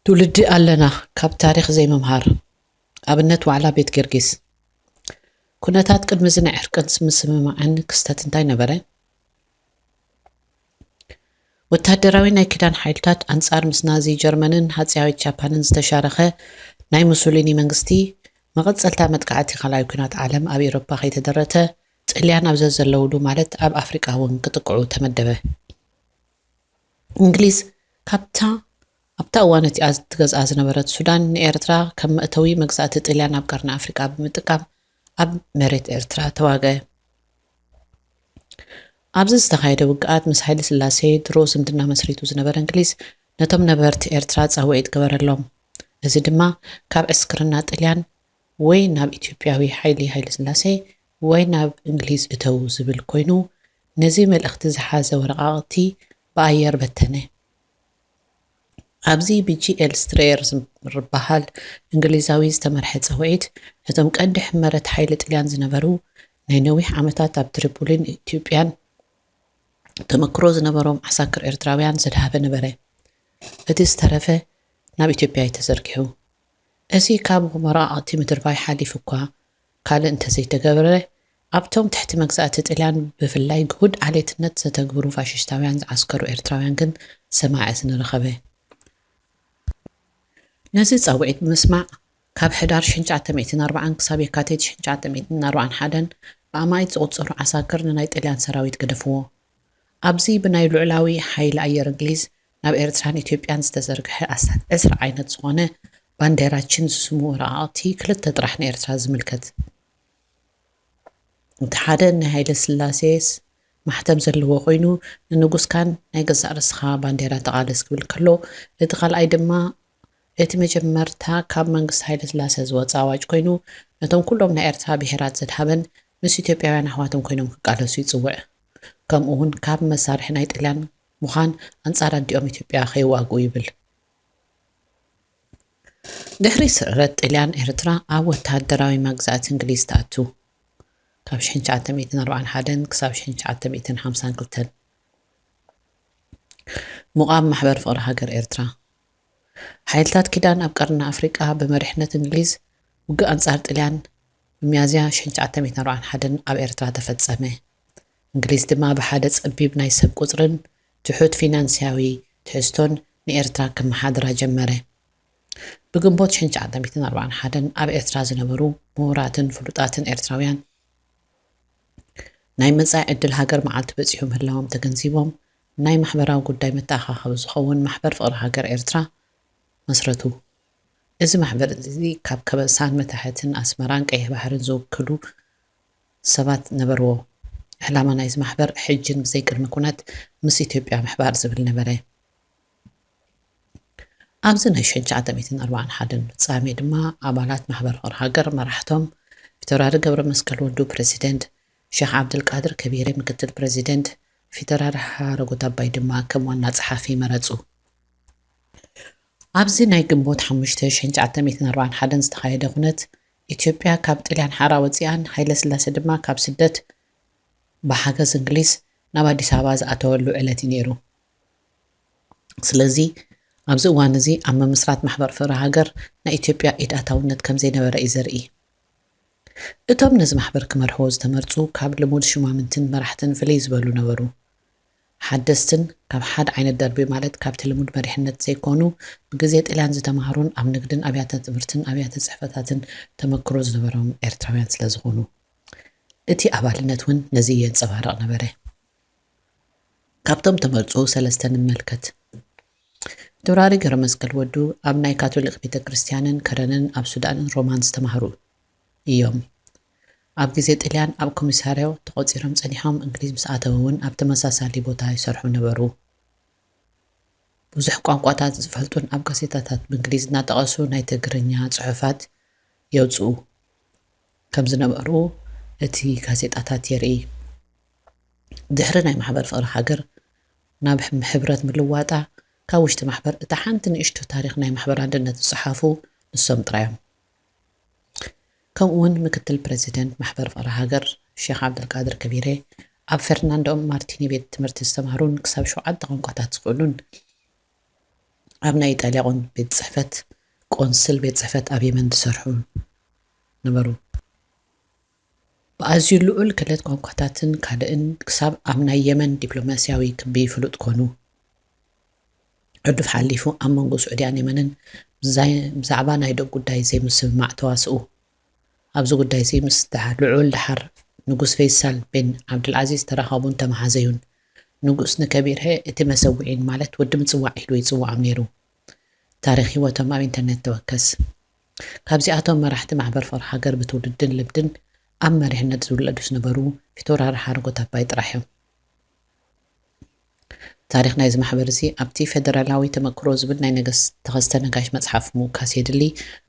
ትውልዲ ኣለና ካብ ታሪኽ ዘይምምሃር። ኣብነት ዋዕላ ቤት ጊዮርጊስ። ኩነታት ቅድሚ እዚ ናይ ዕርቅን ምስምማዕን ክስተት እንታይ ነበረ? ወታደራዊ ናይ ኪዳን ሓይልታት ኣንጻር ምስ ናዚ ጀርመንን ሃጺያዊት ጃፓንን ዝተሻረኸ ናይ ሙሶሊኒ መንግስቲ፣ መቐጸልታ መጥቃዕቲ ካልኣዊ ኲናት ዓለም ኣብ ኤውሮፓ ከይተደረተ፣ ጥልያን ኣብ ዘዘለውሉ ማለት ኣብ ኣፍሪቃ እውን ክጥቅዑ ተመደበ። እንግሊዝ ካብታ ኣብታ እዋን እቲኣ ትገዝኣ ዝነበረት ሱዳን ንኤርትራ ከም መእተዊ መግዛእቲ ጥልያን ኣብ ቀርኒ ኣፍሪቃ ብምጥቃም ኣብ መሬት ኤርትራ ተዋገ። ኣብዚ ዝተኻየደ ውግኣት ምስ ሃይለ ስላሴ ድሮ ዝምድና መስሪቱ ዝነበረ እንግሊዝ ነቶም ነበርቲ ኤርትራ ጻውዒት ገበረሎም። እዚ ድማ ካብ ዕስክርና ጥልያን ወይ ናብ ኢትዮጵያዊ ሓይሊ ሃይለ ስላሴ ወይ ናብ እንግሊዝ እተው ዝብል ኮይኑ ነዚ መልእኽቲ ዝሓዘ ወረቓቕቲ ብኣየር በተነ። ኣብዚ ብጂ ኤል ስትሬየር ዝበሃል እንግሊዛዊ ዝተመርሐ ጸውዒት ነቶም ቀንዲ ሕመረት ሓይሊ ጥልያን ዝነበሩ ናይ ነዊሕ ዓመታት ኣብ ትሪፖሊን ኢትዮጵያን ተመክሮ ዝነበሮም ዓሳክር ኤርትራውያን ዘድሃበ ነበረ። እቲ ዝተረፈ ናብ ኢትዮጵያ እዩ ተዘርጊሑ። እዚ ካብ ወረቓቕቲ ምድርባይ ሓሊፉ እኳ ካልእ እንተዘይተገብረ ኣብቶም ትሕቲ መግዛእቲ ጥልያን ብፍላይ ግሁድ ዓሌትነት ዘተግብሩ ፋሽስታውያን ዝዓስከሩ ኤርትራውያን ግን ሰማዒ ስኒ ረኸበ። ነዚ ጻውዒት ብምስማዕ ካብ ሕዳር ሽሕን ትሽዓተ ሚእትን ኣርባዓን ክሳብ የካቲት ሽሕን ትሽዓተ ሚእትን ኣርባዓን ሓደን ብኣማኢት ዝቑጸሩ ዓሳክር ንናይ ጥልያን ሰራዊት ገደፍዎ። ኣብዚ ብናይ ልዑላዊ ሓይሊ ኣየር እንግሊዝ ናብ ኤርትራን ኢትዮጵያን ዝተዘርግሐ ኣስታት ዕስራ ዓይነት ዝኾነ ባንዴራ ችን ዝስሙ ወረቓቕቲ ክልተ ጥራሕ ንኤርትራ ዝምልከት። እቲ ሓደ ናይ ሃይለ ስላሴስ ማሕተም ዘለዎ ኮይኑ ንንጉስካን ናይ ገዛእ ርእስኻ ባንዴራ ተቓለስ ክብል ከሎ እቲ ካልኣይ ድማ እቲ መጀመርታ ካብ መንግስቲ ሃይለ ስላሴ ዝወፀ ኣዋጅ ኮይኑ ነቶም ኩሎም ናይ ኤርትራ ብሄራት ዘድሃበን ምስ ኢትዮጵያውያን ኣሕዋቶም ኮይኖም ክቃለሱ ይፅውዕ። ከምኡ እውን ካብ መሳርሒ ናይ ጥልያን ምዃን ኣንጻር ኣዲኦም ኢትዮጵያ ከይዋግኡ ይብል። ድሕሪ ስዕረት ጥልያን ኤርትራ ኣብ ወተሃደራዊ መግዛእቲ እንግሊዝ ትኣቱ። ካብ ሽሕን ትሽዓተ ሚእትን ኣርባዓን ሓደን ክሳብ ሽሕን ትሽዓተ ሚእትን ሓምሳን ክልተን። ምቋም ማሕበር ፍቕሪ ሃገር ኤርትራ። ሓይልታት ኪዳን ኣብ ቀርኒ ኣፍሪቃ ብመሪሕነት እንግሊዝ ውግእ ኣንጻር ጥልያን ብሚያዝያ ሽሕን ትሽዓተ ሚእትን ኣርባዓን ሓደን ኣብ ኤርትራ ተፈጸመ። እንግሊዝ ድማ ብሓደ ጸቢብ ናይ ሰብ ቁጽርን ትሑት ፊናንስያዊ ትሕዝቶን ንኤርትራ ከመሓድራ ጀመረ። ብግንቦት ሽሕን ትሽዓተ ሚእትን ኣርባዓን ሓደን ኣብ ኤርትራ ዝነበሩ ምሁራትን ፍሉጣትን ኤርትራውያን ናይ መጻኢ ዕድል ሃገር መዓልቲ በጺሑ ምህላዎም ተገንዚቦም ናይ ማሕበራዊ ጉዳይ መተኣኻኸቢ ዝኸውን ማሕበር ፍቕሪ ሃገር ኤርትራ መስረቱ። እዚ ማሕበር እዚ ካብ ከበሳን መታሕትን ኣስመራን ቀይሕ ባሕርን ዝውክሉ ሰባት ነበርዎ። ዕላማ ናይዚ ማሕበር ሕጅን ብዘይ ቅድመ ኩነት ምስ ኢትዮጵያ ምሕባር ዝብል ነበረ። ኣብዚ ናይ ሽሕን ትሽዓተ ሚእትን ኣርባዓን ሓደን ፍጻሜ ድማ ኣባላት ማሕበር ፍቕሪ ሃገር መራሕቶም ፊተውራሪ ገብረ መስቀል ወልዱ ፕረዚደንት፣ ሸኽ ዓብደልቃድር ከቢረ ምክትል ፕረዚደንት፣ ፊተውራሪ ሓረጎት ኣባይ ድማ ከም ዋና ጸሓፊ መረጹ። ኣብዚ ናይ ግንቦት ሓሙሽተ ሽሕን ትሽዓተ ሚእትን ኣርባዓን ሓደን ዝተኻየደ ኩነት ኢትዮጵያ ካብ ጥልያን ሓራ ወጺኣን ሃይለ ስላሴ ድማ ካብ ስደት ብሓገዝ እንግሊዝ ናብ ኣዲስ ኣበባ ዝኣተወሉ ዕለት እዩ ነይሩ። ስለዚ ኣብዚ እዋን እዚ ኣብ ምምስራት ማሕበር ፍቕሪ ሃገር ናይ ኢትዮጵያ ኢድ ኣታውነት ከም ዘይነበረ እዩ ዘርኢ። እቶም ነዚ ማሕበር ክመርሕዎ ዝተመርጹ ካብ ልሙድ ሹማምንትን መራሕትን ፍልይ ዝበሉ ነበሩ። ሓደስትን ካብ ሓደ ዓይነት ደርቢ ማለት ካብቲ ልሙድ መሪሕነት ዘይኮኑ ብግዜ ጥልያን ዝተማህሩን ኣብ ንግድን ኣብያተ ትምህርትን ኣብያተ ጽሕፈታትን ተመክሮ ዝነበሮም ኤርትራውያን ስለ ዝኾኑ። እቲ ኣባልነት እውን ነዚ የንጸባርቕ ነበረ። ካብቶም ተመርጹ ሰለስተ ንመልከት። ፊተውራሪ ገብረ መስቀል ወዱ ኣብ ናይ ካቶሊክ ቤተ ክርስቲያንን ከረንን ኣብ ሱዳንን ሮማን ዝተማህሩ እዮም። ኣብ ግዜ ጥልያን ኣብ ኮሚሳርዮ ተቖጺሮም ጸኒሖም እንግሊዝ ምስ ኣተዉ እውን ኣብ ተመሳሳሊ ቦታ ይሰርሑ ነበሩ። ብዙሕ ቋንቋታት ዝፈልጡን ኣብ ጋዜጣታት ብእንግሊዝ እናጠቐሱ ናይ ትግርኛ ጽሑፋት የውጽኡ ከም ዝነበሩ እቲ ጋዜጣታት የርኢ። ድሕሪ ናይ ማሕበር ፍቕሪ ሃገር ናብ ሕም-፣ ሕብረት ምልዋጣ ካብ ውሽጢ ማሕበር እታ ሓንቲ ንእሽቶ ታሪኽ ናይ ማሕበር ኣንድነት ዝጸሓፉ ንሶም ጥራዮም። ከምኡ እውን ምክትል ፕረዚደንት ማሕበር ፍቕሪ ሃገር ሼኽ ዓብደልቃድር ከቢረ ኣብ ፈርናንዶ ማርቲኒ ቤት ትምህርቲ ዝተማህሩን ክሳብ ሸውዓተ ቋንቋታት ዝኽእሉን ኣብ ናይ ኢጣልያ ቤት ጽሕፈት ቆንስል ቤት ጽሕፈት ኣብ የመን ዝሰርሑ ነበሩ። ብኣዝዩ ልዑል ክእለት ቋንቋታትን ካልእን ክሳብ ኣብ ናይ የመን ዲፕሎማስያዊ ክቢ ፍሉጥ ኮኑ። ዕዱፍ ሓሊፉ ኣብ መንጎ ስዑድያን የመንን ብዛይ-፣ ብዛዕባ ናይ ደብ ጉዳይ ዘይምስምማዕ ተዋስኡ። ኣብዚ ጉዳይ እዚ ምስ ደሓ-፣ ልዑል ደሓር ንጉስ ፈይሳል ቢን ዓብዱልዓዚዝ ተራኸቡን ተመሓዘዩን። ንጉስ ንከቢርሄ እቲ መሰውዒን ማለት ወዲ ምጽዋዕ ኢሉ ይጽውዖም ነይሩ። ታሪኽ ህይወቶም ኣብ ኢንተርኔት ተወከስ። ካብዚኣቶም መራሕቲ ማሕበር ፍቕሪ ሃገር ብትውልድን ልምድን ኣብ መሪሕነት ዝውለዱ ዝነበሩ ፊተውራሪ ሓረጎት ኣባይ ጥራሕ እዮም። ታሪኽ ናይዚ ማሕበር እዚ ኣብቲ ፌደራላዊ ተመክሮ ዝብል ናይ ነገስ-፣ ተኸስተ ነጋሽ መጽሓፍ ምውካስ የድሊ።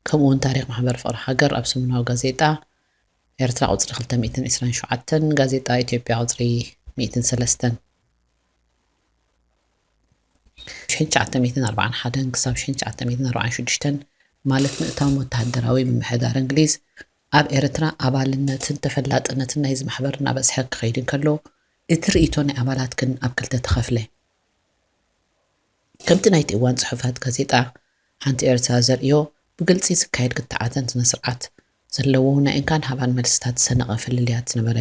ከምኡ እውን ታሪኽ ማሕበር ፍቕሪ ሃገር ኣብ ሰሙናዊ ጋዜጣ ኤርትራ ቁጽሪ ክልተ ሚእትን ዕስራን ሸውዓተን፣ ጋዜጣ ኢትዮጵያ ቁጽሪ ሚእትን ሰለስተን። ሽሕን ትሽዓተ ሚእትን ኣርባዓን ሓደን ክሳብ ሽሕን ትሽዓተ ሚእትን ኣርባዓን ሽዱሽተን፣ ማለት ምእታው ወተሃደራዊ ምምሕዳር እንግሊዝ ኣብ ኤርትራ ኣባልነትን ተፈላጥነትን ናይዚ ማሕበር እናበዝሐ ክኸይድ እንከሎ፣ እቲ ርእይቶ ናይ ኣባላት ግን ኣብ ክልተ ተኸፍለ። ከምቲ ናይቲ እዋን ጽሑፋት ጋዜጣ ሓንቲ ኤርትራ ዘርእዮ፣ ብግልጺ ዝካየድ ክትዓትን ስነ ስርዓት ዘለዎ ናይ እንካን ሃባን መልስታት ዝሰነቐ ፍልልያት ዝነበረ።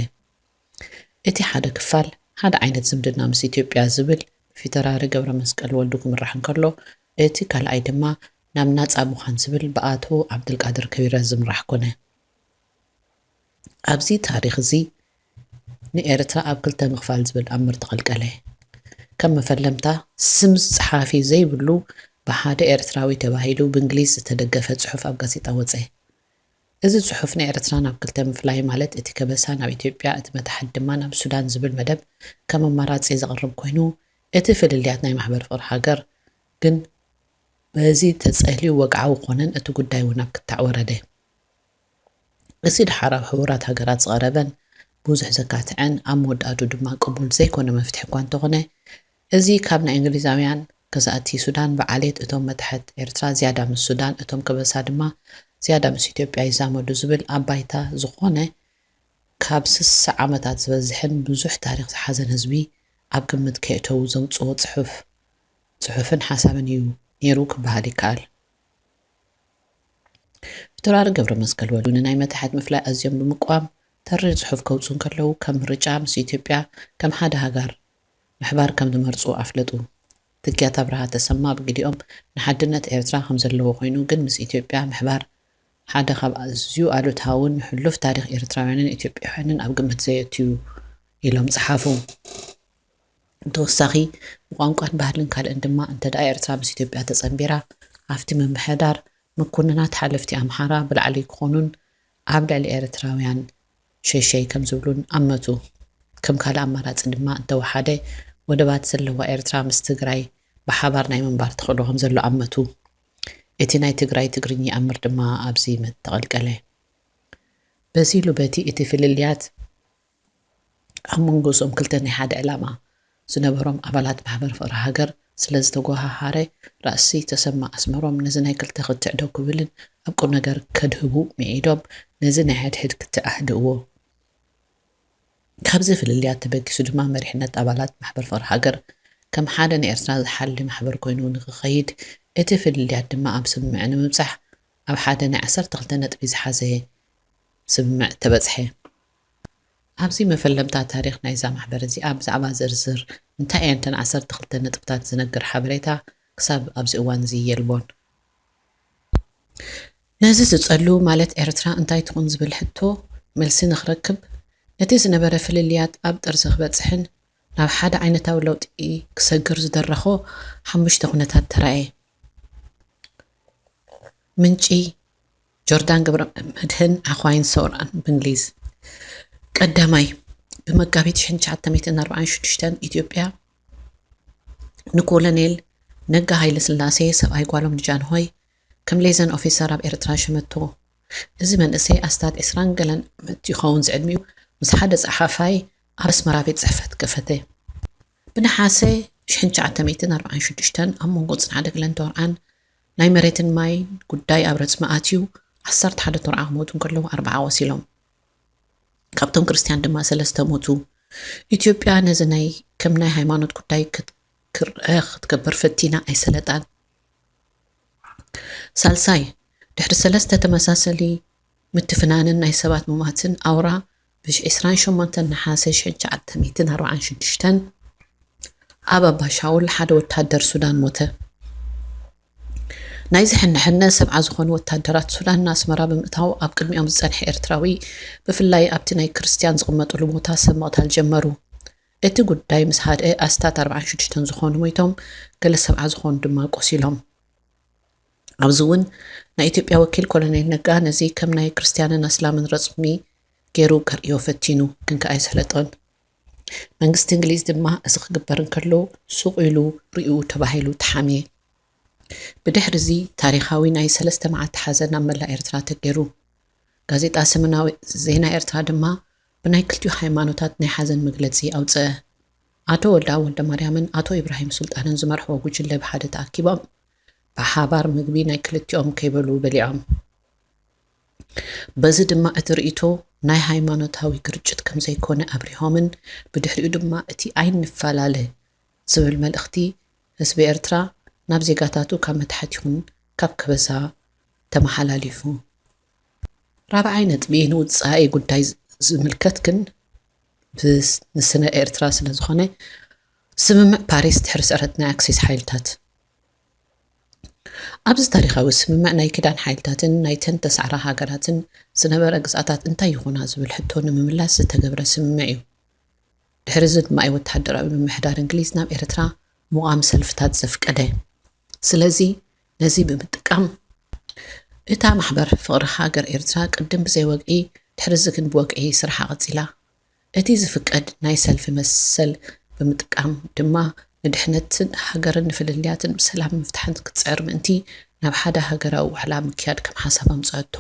እቲ ሓደ ክፋል፣ ሓደ ዓይነት ዝምድና ምስ ኢትዮጵያ ዝብል ብፊተውራሪ ገብረ መስቀል ወልዱ ክምራሕ እንከሎ፣ እቲ ካልኣይ ድማ ናብ ናጻ ምዃን ዝብል ብኣቶ ዓብደልቃድር ከቢረ ዝምራሕ ኮነ። ኣብዚ ታሪኽ እዚ ንኤርትራ ኣብ ክልተ ምኽፋል ዝብል ኣምር ተቐልቀለ። ከም መፈለምታ፣ ስም ጸሓፊ ዘይብሉ ብሓደ ኤርትራዊ ተባሂሉ ብእንግሊዝ ዝተደገፈ ጽሑፍ ኣብ ጋዜጣ ወጸ። እዚ ጽሑፍ ንኤርትራ ናብ ክልተ ምፍላይ፣ ማለት እቲ ከበሳ ናብ ኢትዮጵያ፣ እቲ መታሕት ድማ ናብ ሱዳን ዝብል መደብ ከም ኣማራጺ ዘቕርብ ኮይኑ፣ እቲ ፍልልያት ናይ ማሕበር ፍቕሪ ሃገር ግን በዚ ተጸልዩ ወግዓዊ ኮነን እቲ ጉዳይ እውን ኣብ ክታዕ ወረደ። እዚ ደሓር ኣብ ሕቡራት ሃገራት ዝቐረበን ብዙሕ ዘካትዐን ኣብ መወዳእቱ ድማ ቅቡል ዘይኮነ መፍትሒ እኳ እንተኾነ፣ እዚ ካብ ናይ እንግሊዛውያን ገዛእቲ ሱዳን ብዓሌት እቶም መታሕት ኤርትራ ዝያዳ ምስ ሱዳን፣ እቶም ከበሳ ድማ ዝያዳ ምስ ኢትዮጵያ ይዛመዱ ዝብል ኣብ ባይታ ዝኾነ ካብ ስሳ ዓመታት ዝበዝሕን ብዙሕ ታሪኽ ዝሓዘን ህዝቢ ኣብ ግምት ከየእተዉ ዘውጽኦ ጽሑፍ፣ ጽሑፍን ሓሳብን እዩ ነይሩ ክበሃል ይከኣል። ፊተውራሪ ገብረ መስቀል ወልዱ ንናይ መታሕት ምፍላይ ኣዝዮም ብምቅዋም ተሪር ጽሑፍ ከውጽኡ እንከለዉ፣ ከም ምርጫ ምስ ኢትዮጵያ ከም ሓደ ሃገር ምሕባር ከም ዝመርጹ ኣፍለጡ። ትኪያት ኣብርሃ ተሰማ ብግዲኦም ንሓድነት ኤርትራ ከም ዘለዎ ኮይኑ፣ ግን ምስ ኢትዮጵያ ምሕባር ሓደ ካብ ኣዝዩ ኣሉታውን ንሕሉፍ ታሪኽ ኤርትራውያንን ኢትዮጵያውያንን ኣብ ግምት ዘየእትዩ ኢሎም ጸሓፉ። ብተወሳኺ፣ ብቋንቋን ባህልን ካልእን ድማ እንተ ደኣ ኤርትራ ምስ ኢትዮጵያ ተጸንቢራ፣ ኣብቲ ምምሕዳር ምኩንናት ሓለፍቲ ኣምሓራ ብላዕሊ ክኾኑን ኣብ ልዕሊ ኤርትራውያን ሸይሸይ ከም ዝብሉን ኣመቱ። ከም ካልእ ኣማራጺ ድማ እንተወሓደ፣ ወደባት ዘለዋ ኤርትራ ምስ ትግራይ ብሓባር ናይ ምንባር ተኽእሎ ከም ዘሎ ኣመቱ። እቲ ናይ ትግራይ ትግርኛ ኣምር ድማ ኣብዚ ተቐልቀለ። በዚ ኢሉ በቲ እቲ ፍልልያት ኣብ መንጎ እዞም ክልተ ናይ ሓደ ዕላማ ዝነበሮም ኣባላት ማሕበር ፍቕሪ ሃገር ስለ ዝተጎሃሃረ፣ ራእሲ ተሰማ ኣስመሮም ነዚ ናይ ክልተ ክትዕ ደው ክብልን ኣብ ቁም ነገር ከድህቡ ምዒዶም፣ ነዚ ናይ ሕድሕድ ክትዕ ኣህድእዎ። ካብዚ ፍልልያት ተበጊሱ ድማ መሪሕነት ኣባላት ማሕበር ፍቕሪ ሃገር ከም ሓደ ንኤርትራ ዝሓሊ ማሕበር ኮይኑ ንክኸይድ፣ እቲ ፍልልያት ድማ ኣብ ስምምዕ ንምብጻሕ ኣብ ሓደ ናይ ዓሰርተ ክልተ ነጥቢ ዝሓዘ ስምምዕ ተበጽሐ። ኣብዚ መፈለምታ ታሪኽ ናይዛ ማሕበር እዚኣ ብዛዕባ ዝርዝር እንታይ እየን እተን ዓሰርተ ክልተ ነጥብታት ዝነግር ሓበሬታ ክሳብ ኣብዚ እዋን እዚ የልቦን። ነዚ ዝጸሉ ማለት ኤርትራ እንታይ ትኹን ዝብል ሕቶ መልሲ ንኽረክብ፣ ነቲ ዝነበረ ፍልልያት ኣብ ጥርዚ ክበጽሕን ናብ ሓደ ዓይነታዊ ለውጢ ክሰግር ዝደረኾ ሓሙሽተ ኩነታት ተራእየ። ምንጪ፣ ጆርዳን ገብረመድህን ዓዃይን ሰውራን ብእንግሊዝ። ቀዳማይ፣ ብመጋቢት ሽሕን ትሽዓተ ሚእትን ኣርባዓን ሽዱሽተን ኢትዮጵያ ንኮሎኔል ነጋ ሃይለስላሴ ሰብኣይ ጓሎም ንጃንሆይ ከም ሌዘን ኦፊሰር ኣብ ኤርትራ ሸመቶ። እዚ መንእሰይ ኣስታት ዕስራን ገለን ዓመት ይኸውን ዝዕድሚኡ፣ ምስ ሓደ ጸሓፋይ ኣብ ኣስመራ ቤት ጽሕፈት ከፈተ። ብነሓሰ ሽሕን ትሽዓተ ሚእትን ኣርባዓን ሽዱሽተን ኣብ መንጎ ጽንዓደ ክለን ተወርዓን ናይ መሬትን ማይን ጉዳይ ኣብ ረጽሚ ኣትዩ፣ ዓሰርተ ሓደ ተወርዓ ክሞቱ እንከለዉ ኣርብዓ ቆሲሎም። ካብቶም ክርስትያን ድማ ሰለስተ ሞቱ። ኢትዮጵያ ነዚ ናይ ከም ናይ ሃይማኖት ጉዳይ ክት-፣ ክርአ ክትገብር ፈቲና ኣይሰለጣን። ሳልሳይ፣ ድሕሪ ሰለስተ ተመሳሰሊ ምትፍናንን ናይ ሰባት ምሟትን ኣውራ ብ ዕስራን ሸሞንተን ነሓሰ ሸሕን ትሽዓተ ሚእትን ኣርባዓን ሽዱሽተን ኣብ ኣባሻውል ሓደ ወታደር ሱዳን ሞተ። ናይዚ ሕንሕነ ሰብዓ ዝኾኑ ወታደራት ሱዳን ንኣስመራ ብምእታው ኣብ ቅድሚኦም ዝጸንሐ ኤርትራዊ ብፍላይ ኣብቲ ናይ ክርስትያን ዝቕመጥሉ ቦታ ሰብ ምቕታል ጀመሩ። እቲ ጉዳይ ምስ ሃድአ ኣስታት ኣርባዓን ሽዱሽተን ዝኾኑ ሞይቶም፣ ገለ ሰብዓ ዝኾኑ ድማ ቆሲሎም። ኣብዚ እውን ናይ ኢትዮጵያ ወኪል ኮሎኔል ነጋ ነዚ ከም ናይ ክርስትያንን ኣስላምን ረጽሚ ገይሩ ከርእዮ ፈቲኑ፣ ግን ከኣ ኣይሰለጦን። መንግስቲ እንግሊዝ ድማ እዚ ክግበር እንከሎ ሱቕ ኢሉ ርእዩ ተባሂሉ ተሓምየ። ብድሕሪ እዚ ታሪኻዊ ናይ ሰለስተ መዓልቲ ሓዘን ኣብ መላእ ኤርትራ ተገይሩ። ጋዜጣ ሰሙናዊ ዜና ኤርትራ ድማ ብናይ ክልቲኡ ሃይማኖታት ናይ ሓዘን መግለጺ ኣውጽአ። ኣቶ ወልደኣብ ወልደማርያምን ኣቶ ኢብራሂም ሱልጣንን ዝመርሕዎ ጉጅለ ብሓደ ተኣኪቦም ብሓባር ምግቢ ናይ ክልቲኦም ከይበሉ በሊዖም። በዚ ድማ እቲ ርእይቶ ናይ ሃይማኖታዊ ግርጭት ከም ዘይኮነ ኣብሪሆምን ብድሕሪኡ ድማ እቲ ኣይንፈላለ ዝብል መልእኽቲ ህዝቢ ኤርትራ ናብ ዜጋታቱ ካብ መታሕት ይኹን ካብ ከበሳ ተመሓላሊፉ። ራብዓይ ነጥቢ ንውጻኢ ጉዳይ ዝምልከት ግን ብስ-፣ ንስነ ኤርትራ ስለ ዝኾነ ስምምዕ ፓሪስ ድሕሪ ስዕረት ናይ ኣክሲስ ሓይልታት። ኣብዚ ታሪኻዊ ስምምዕ ናይ ኪዳን ሓይልታትን ናይተን ተሳዕራ ሃገራትን ዝነበረ ግዝኣታት እንታይ ይኾና ዝብል ሕቶ ንምምላስ ዝተገብረ ስምምዕ እዩ። ድሕሪ እዚ ድማ እዩ ወተሃደራዊ ምምሕዳር እንግሊዝ ናብ ኤርትራ ምቋም ሰልፍታት ዘፍቀደ። ስለዚ ነዚ ብምጥቃም እታ ማሕበር ፍቕሪ ሃገር ኤርትራ ቅድም ብዘይ ወግዒ ድሕሪ እዚ ግን ብወግዒ ስርሓ ቀጺላ። እቲ ዝፍቀድ ናይ ሰልፊ መሰል ብምጥቃም ድማ ንድሕነትን ሃገርን ንፍልልያትን ብሰላም ምፍታሕን ክትጽዕር ምእንቲ ናብ ሓደ ሃገራዊ ዋዕላ ምክያድ ከም ሓሳብ ኣምጸኣቶ።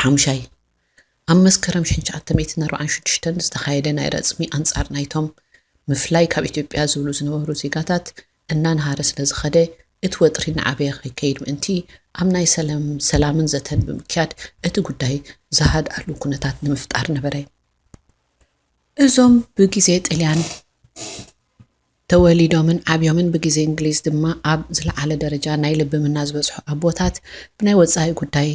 ሓሙሻይ፣ ኣብ መስከረም ሽሕን ትሽዓተ ሚእትን ኣርባዓን ሽዱሽተን ዝተኻየደ ናይ ረጽሚ ኣንጻር ናይቶም ምፍላይ ካብ ኢትዮጵያ ዝብሉ ዝነበሩ ዜጋታት እናንሃረ ስለ ዝኸደ እቲ ወጥሪ እናዓበየ ከይከይድ ምእንቲ ኣብ ናይ ሰላም-፣ ሰላምን ዘተን ብምክያድ እቲ ጉዳይ ዝሃድኣሉ ኩነታት ንምፍጣር ነበረ። እዞም ብግዜ ጥልያን ተወሊዶምን ዓብዮምን ብግዜ እንግሊዝ ድማ ኣብ ዝለዓለ ደረጃ ናይ ልብምና ዝበጽሑ ኣቦታት ብናይ ወጻኢ ጉዳይ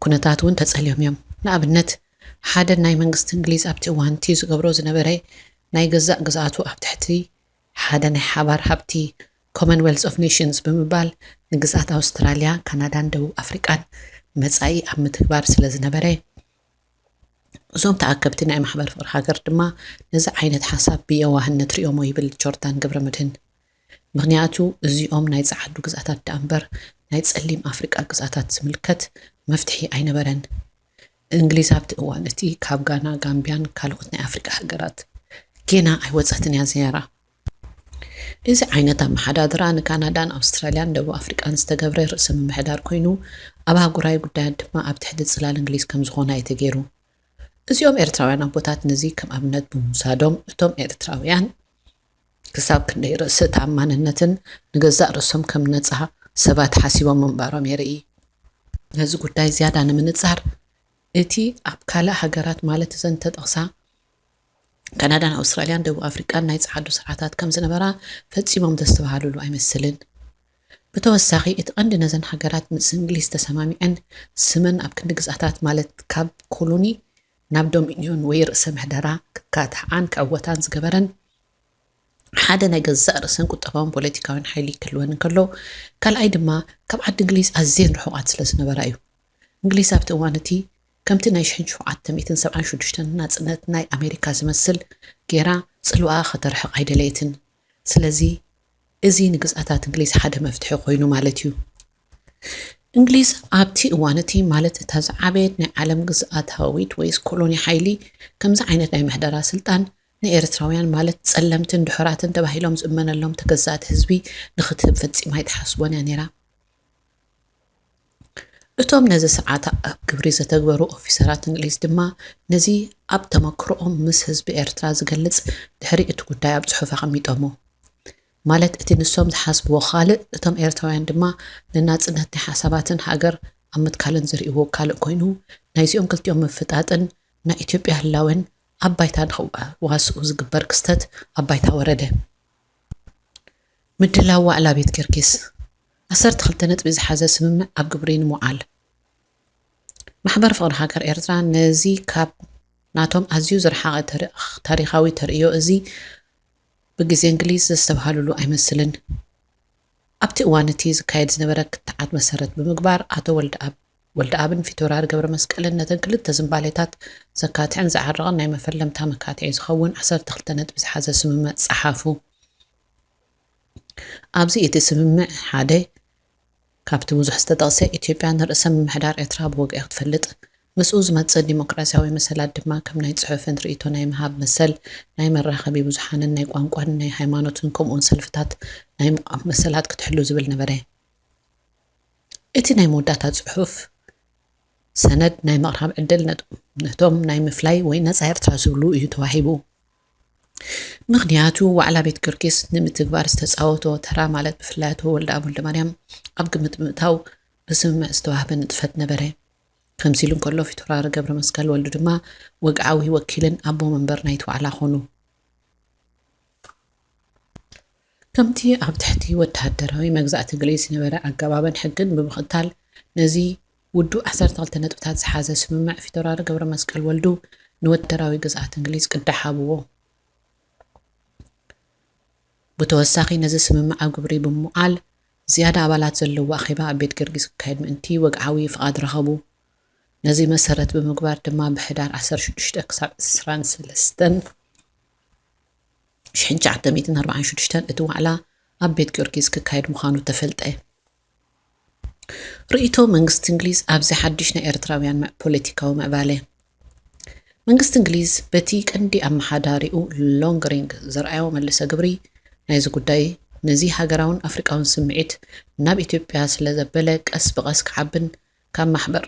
ኩነታት እውን ተጸልዮም እዮም። ንኣብነት ሓደ ናይ መንግስቲ እንግሊዝ ኣብቲ እዋን እቲ ዝገብሮ ዝነበረ ናይ ገዛእ ግዝኣቱ ኣብ ትሕቲ ሓደ ናይ ሓባር ሃብቲ ኮመንዌልዝ ኦፍ ኔሽንስ ብምባል ንግዝኣት ኣውስትራልያ፣ ካናዳን ደቡብ ኣፍሪቃን መጻኢ ኣብ ምትግባር ስለ ዝነበረ እዞም ተኣከብቲ ናይ ማሕበር ፍቕሪ ሃገር ድማ ነዚ ዓይነት ሓሳብ ብየዋህነት ርእዮሞ ይብል ጆርዳን ገብረመድህን። ምኽንያቱ እዚኦም ናይ ጸዓዱ ግዝኣታት ደኣ እምበር ናይ ጸሊም ኣፍሪቃ ግዝኣታት ዝምልከት መፍትሒ ኣይነበረን። እንግሊዝ ኣብቲ እዋን እቲ ካብ ጋና፣ ጋምቢያን ካልኦት ናይ ኣፍሪቃ ሃገራት ጌና ኣይወጸትን እያ ነይራ። እዚ ዓይነት ኣመሓዳድራ ንካናዳን ኣውስትራልያን ደቡብ ኣፍሪቃን ዝተገብረ ርእሰ ምምሕዳር ኮይኑ ኣብ ኣህጉራዊ ጉዳያት ድማ ኣብ ትሕቲ ጽላል እንግሊዝ ከም ዝኾና እዩ ተገይሩ። እዚኦም ኤርትራውያን ኣቦታት ነዚ ከም ኣብነት ብምውሳዶም እቶም ኤርትራውያን ክሳብ ክንደይ ርእሰ ተኣማንነትን ንገዛእ ርእሶም ከም ነጻ ሰባት ሓሲቦም ምንባሮም የርኢ። ነዚ ጉዳይ ዝያዳ ንምንጻር እቲ ኣብ ካልእ ሃገራት ማለት እዘን ተጠቕሳ ካናዳን ኣውስትራልያን ደቡብ ኣፍሪቃን ናይ ጸዓዱ ስርዓታት ከም ዝነበራ ፈጺሞም ዘስተብሃሉሉ ኣይመስልን። ብተወሳኺ እቲ ቀንዲ ነዘን ሃገራት ምስ እንግሊዝ ተሰማሚዐን ስመን ኣብ ክንዲ ግዝኣታት ማለት ካብ ኮሎኒ ናብ ዶሚንዮን ወይ ርእሰ ምሕደራ ክካትዓን ክዕወታን ዝገበረን ሓደ ናይ ገዛእ ርእሰን ቁጠባውን ፖለቲካውን ሓይሊ ክህልወን እንከሎ ካልኣይ ድማ ካብ ዓዲ እንግሊዝ ኣዝየን ርሑቓት ስለ ዝነበራ እዩ። እንግሊዝ ኣብቲ እዋን እቲ ከምቲ ናይ ሽሕን ትሽዓተ ሚእትን ሰብዓን ሽዱሽተን ናጽነት ናይ ኣሜሪካ ዝመስል ጌራ ጽልዋኣ ከተርሕቕ ኣይደለየትን። ስለዚ እዚ ንግዝኣታት እንግሊዝ ሓደ መፍትሒ ኮይኑ ማለት እዩ። እንግሊዝ ኣብቲ እዋን እቲ ማለት እታ ዝዓበየት ናይ ዓለም ግዝኣታዊት ወይስ ኮሎኒ ሓይሊ ከምዚ ዓይነት ናይ ምሕደራ ስልጣን ንኤርትራውያን ማለት ጸለምትን ድሑራትን ተባሂሎም ዝእመነሎም ተገዛእቲ ህዝቢ ንኽትህብ ፈጺማ ኣይትሓስቦን እያ ነይራ። እቶም ነዚ ስርዓት ኣብ ግብሪ ዘተግበሩ ኦፊሰራት እንግሊዝ ድማ ነዚ ኣብ ተመክሮኦም ምስ ህዝቢ ኤርትራ ዝገልጽ ድሕሪ እቲ ጉዳይ ኣብ ጽሑፍ ኣቐሚጦሞ። ማለት እቲ ንሶም ዝሓስብዎ ካልእ እቶም ኤርትራውያን ድማ ንናጽነት ናይ ሓሳባትን ሃገር ኣብ ምትካልን ዝርእይዎ ካልእ ኮይኑ ናይዚኦም ክልቲኦም ምፍጣጥን ናይ ኢትዮጵያ ህላወን ኣብ ባይታ ንኽዋስኡ ዝግበር ክስተት ኣብ ባይታ ወረደ። ምድላው ዋዕላ ቤት ጊዮርጊስ። ዓሰርተ ክልተ ነጥቢ ዝሓዘ ስምምዕ ኣብ ግብሪ ንምውዓል። ማሕበር ፍቕሪ ሃገር ኤርትራ ነዚ ካብ ናቶም ኣዝዩ ዝረሓቐ ተር-፣ ታሪኻዊ ተርእዮ እዚ ብግዜ እንግሊዝ ዘስተብሃሉሉ ኣይመስልን። ኣብቲ እዋን እቲ ዝካየድ ዝነበረ ክትዓት መሰረት ብምግባር፣ ኣቶ ወልደኣብ፣ ወልደኣብን ፊቶራሪ ገብረ መስቀልን ነተን ክልተ ዝንባሌታት ዘካትዕን ዘዓርቕን ናይ መፈለምታ መካትዒ ዝኸውን ዓሰርተ ክልተ ነጥቢ ዝሓዘ ስምምዕ ጸሓፉ። ኣብዚ እቲ ስምምዕ ሓደ ካብቲ ብዙሕ ዝተጠቕሰ፣ ኢትዮጵያ ንርእሰ ምምሕዳር ኤርትራ ብወግዒ ክትፈልጥ፣ ምስኡ ዝመጽእ ዲሞክራሲያዊ መሰላት ድማ ከም ናይ ጽሑፍን ርእይቶ ናይ ምሃብ መሰል፣ ናይ መራኸቢ ብዙሓንን ናይ ቋንቋን ናይ ሃይማኖትን ከምኡውን ሰልፍታት ናይ ምቕራብ መሰላት ክትሕሉ ዝብል ነበረ። እቲ ናይ መወዳእታ ጽሑፍ ሰነድ ናይ ምቕራብ ዕድል ነጥ-፣ ነቶም ናይ ምፍላይ ወይ ነጻ ኤርትራ ዝብሉ እዩ ተዋሂቡ። ምኽንያቱ ዋዕላ ቤት ጊዮርጊስ ንምትግባር ዝተጻወቶ ተራ ማለት ብፍላይ ኣቶ ወልደኣብ ወልደማርያም ኣብ ግምት ብምእታው ብስምምዕ ዝተዋህበ ንጥፈት ነበረ። ከምዚ ኢሉ እንከሎ ፊቶራሪ ገብረ መስቀል ወልዱ ድማ ወግዓዊ ወኪልን ኣቦ መንበር ናይቲ ዋዕላ ኾኑ። ከምቲ ኣብ ትሕቲ ወተሃደራዊ መግዛእቲ እንግሊዝ ዝነበረ ኣገባብን ሕግን ብምኽታል ነዚ ውዱእ ዓሰርተ ክልተ ነጥብታት ዝሓዘ ስምምዕ ፊቶራሪ ገብረ መስቀል ወልዱ ንወተሃደራዊ ግዝኣት እንግሊዝ ቅዳሕ ሃብዎ። ብተወሳኺ ነዚ ስምምዕ ኣብ ግብሪ ብምውዓል ዝያዳ ኣባላት ዘለዎ ኣኼባ ኣብ ቤት ጊዮርጊስ ክካየድ ምእንቲ ወግዓዊ ፍቓድ ረኸቡ። ነዚ መሰረት ብምግባር ድማ ብሕዳር ዓሰርተ ሽዱሽተ ክሳብ ዕስራን ሰለስተን ሽሕን ትሽዓተ ሚእትን ኣርባዓን ሽዱሽተን እቲ ዋዕላ ኣብ ቤት ጊዮርጊስ ክካየድ ምዃኑ ተፈልጠ። ርእይቶ መንግስቲ እንግሊዝ ኣብዚ ሓድሽ ናይ ኤርትራውያን መ-፣ ፖለቲካዊ ምዕባለ። መንግስቲ እንግሊዝ በቲ ቀንዲ ኣመሓዳሪኡ ሎንግሪንግ ዘርኣዮ መልሰ ግብሪ ናይዚ ጉዳይ ነዚ ሃገራውን ኣፍሪቃውን ስምዒት ናብ ኢትዮጵያ ስለ ዘበለ ቀስ ብቐስ ክዓብን ካብ ማሕበር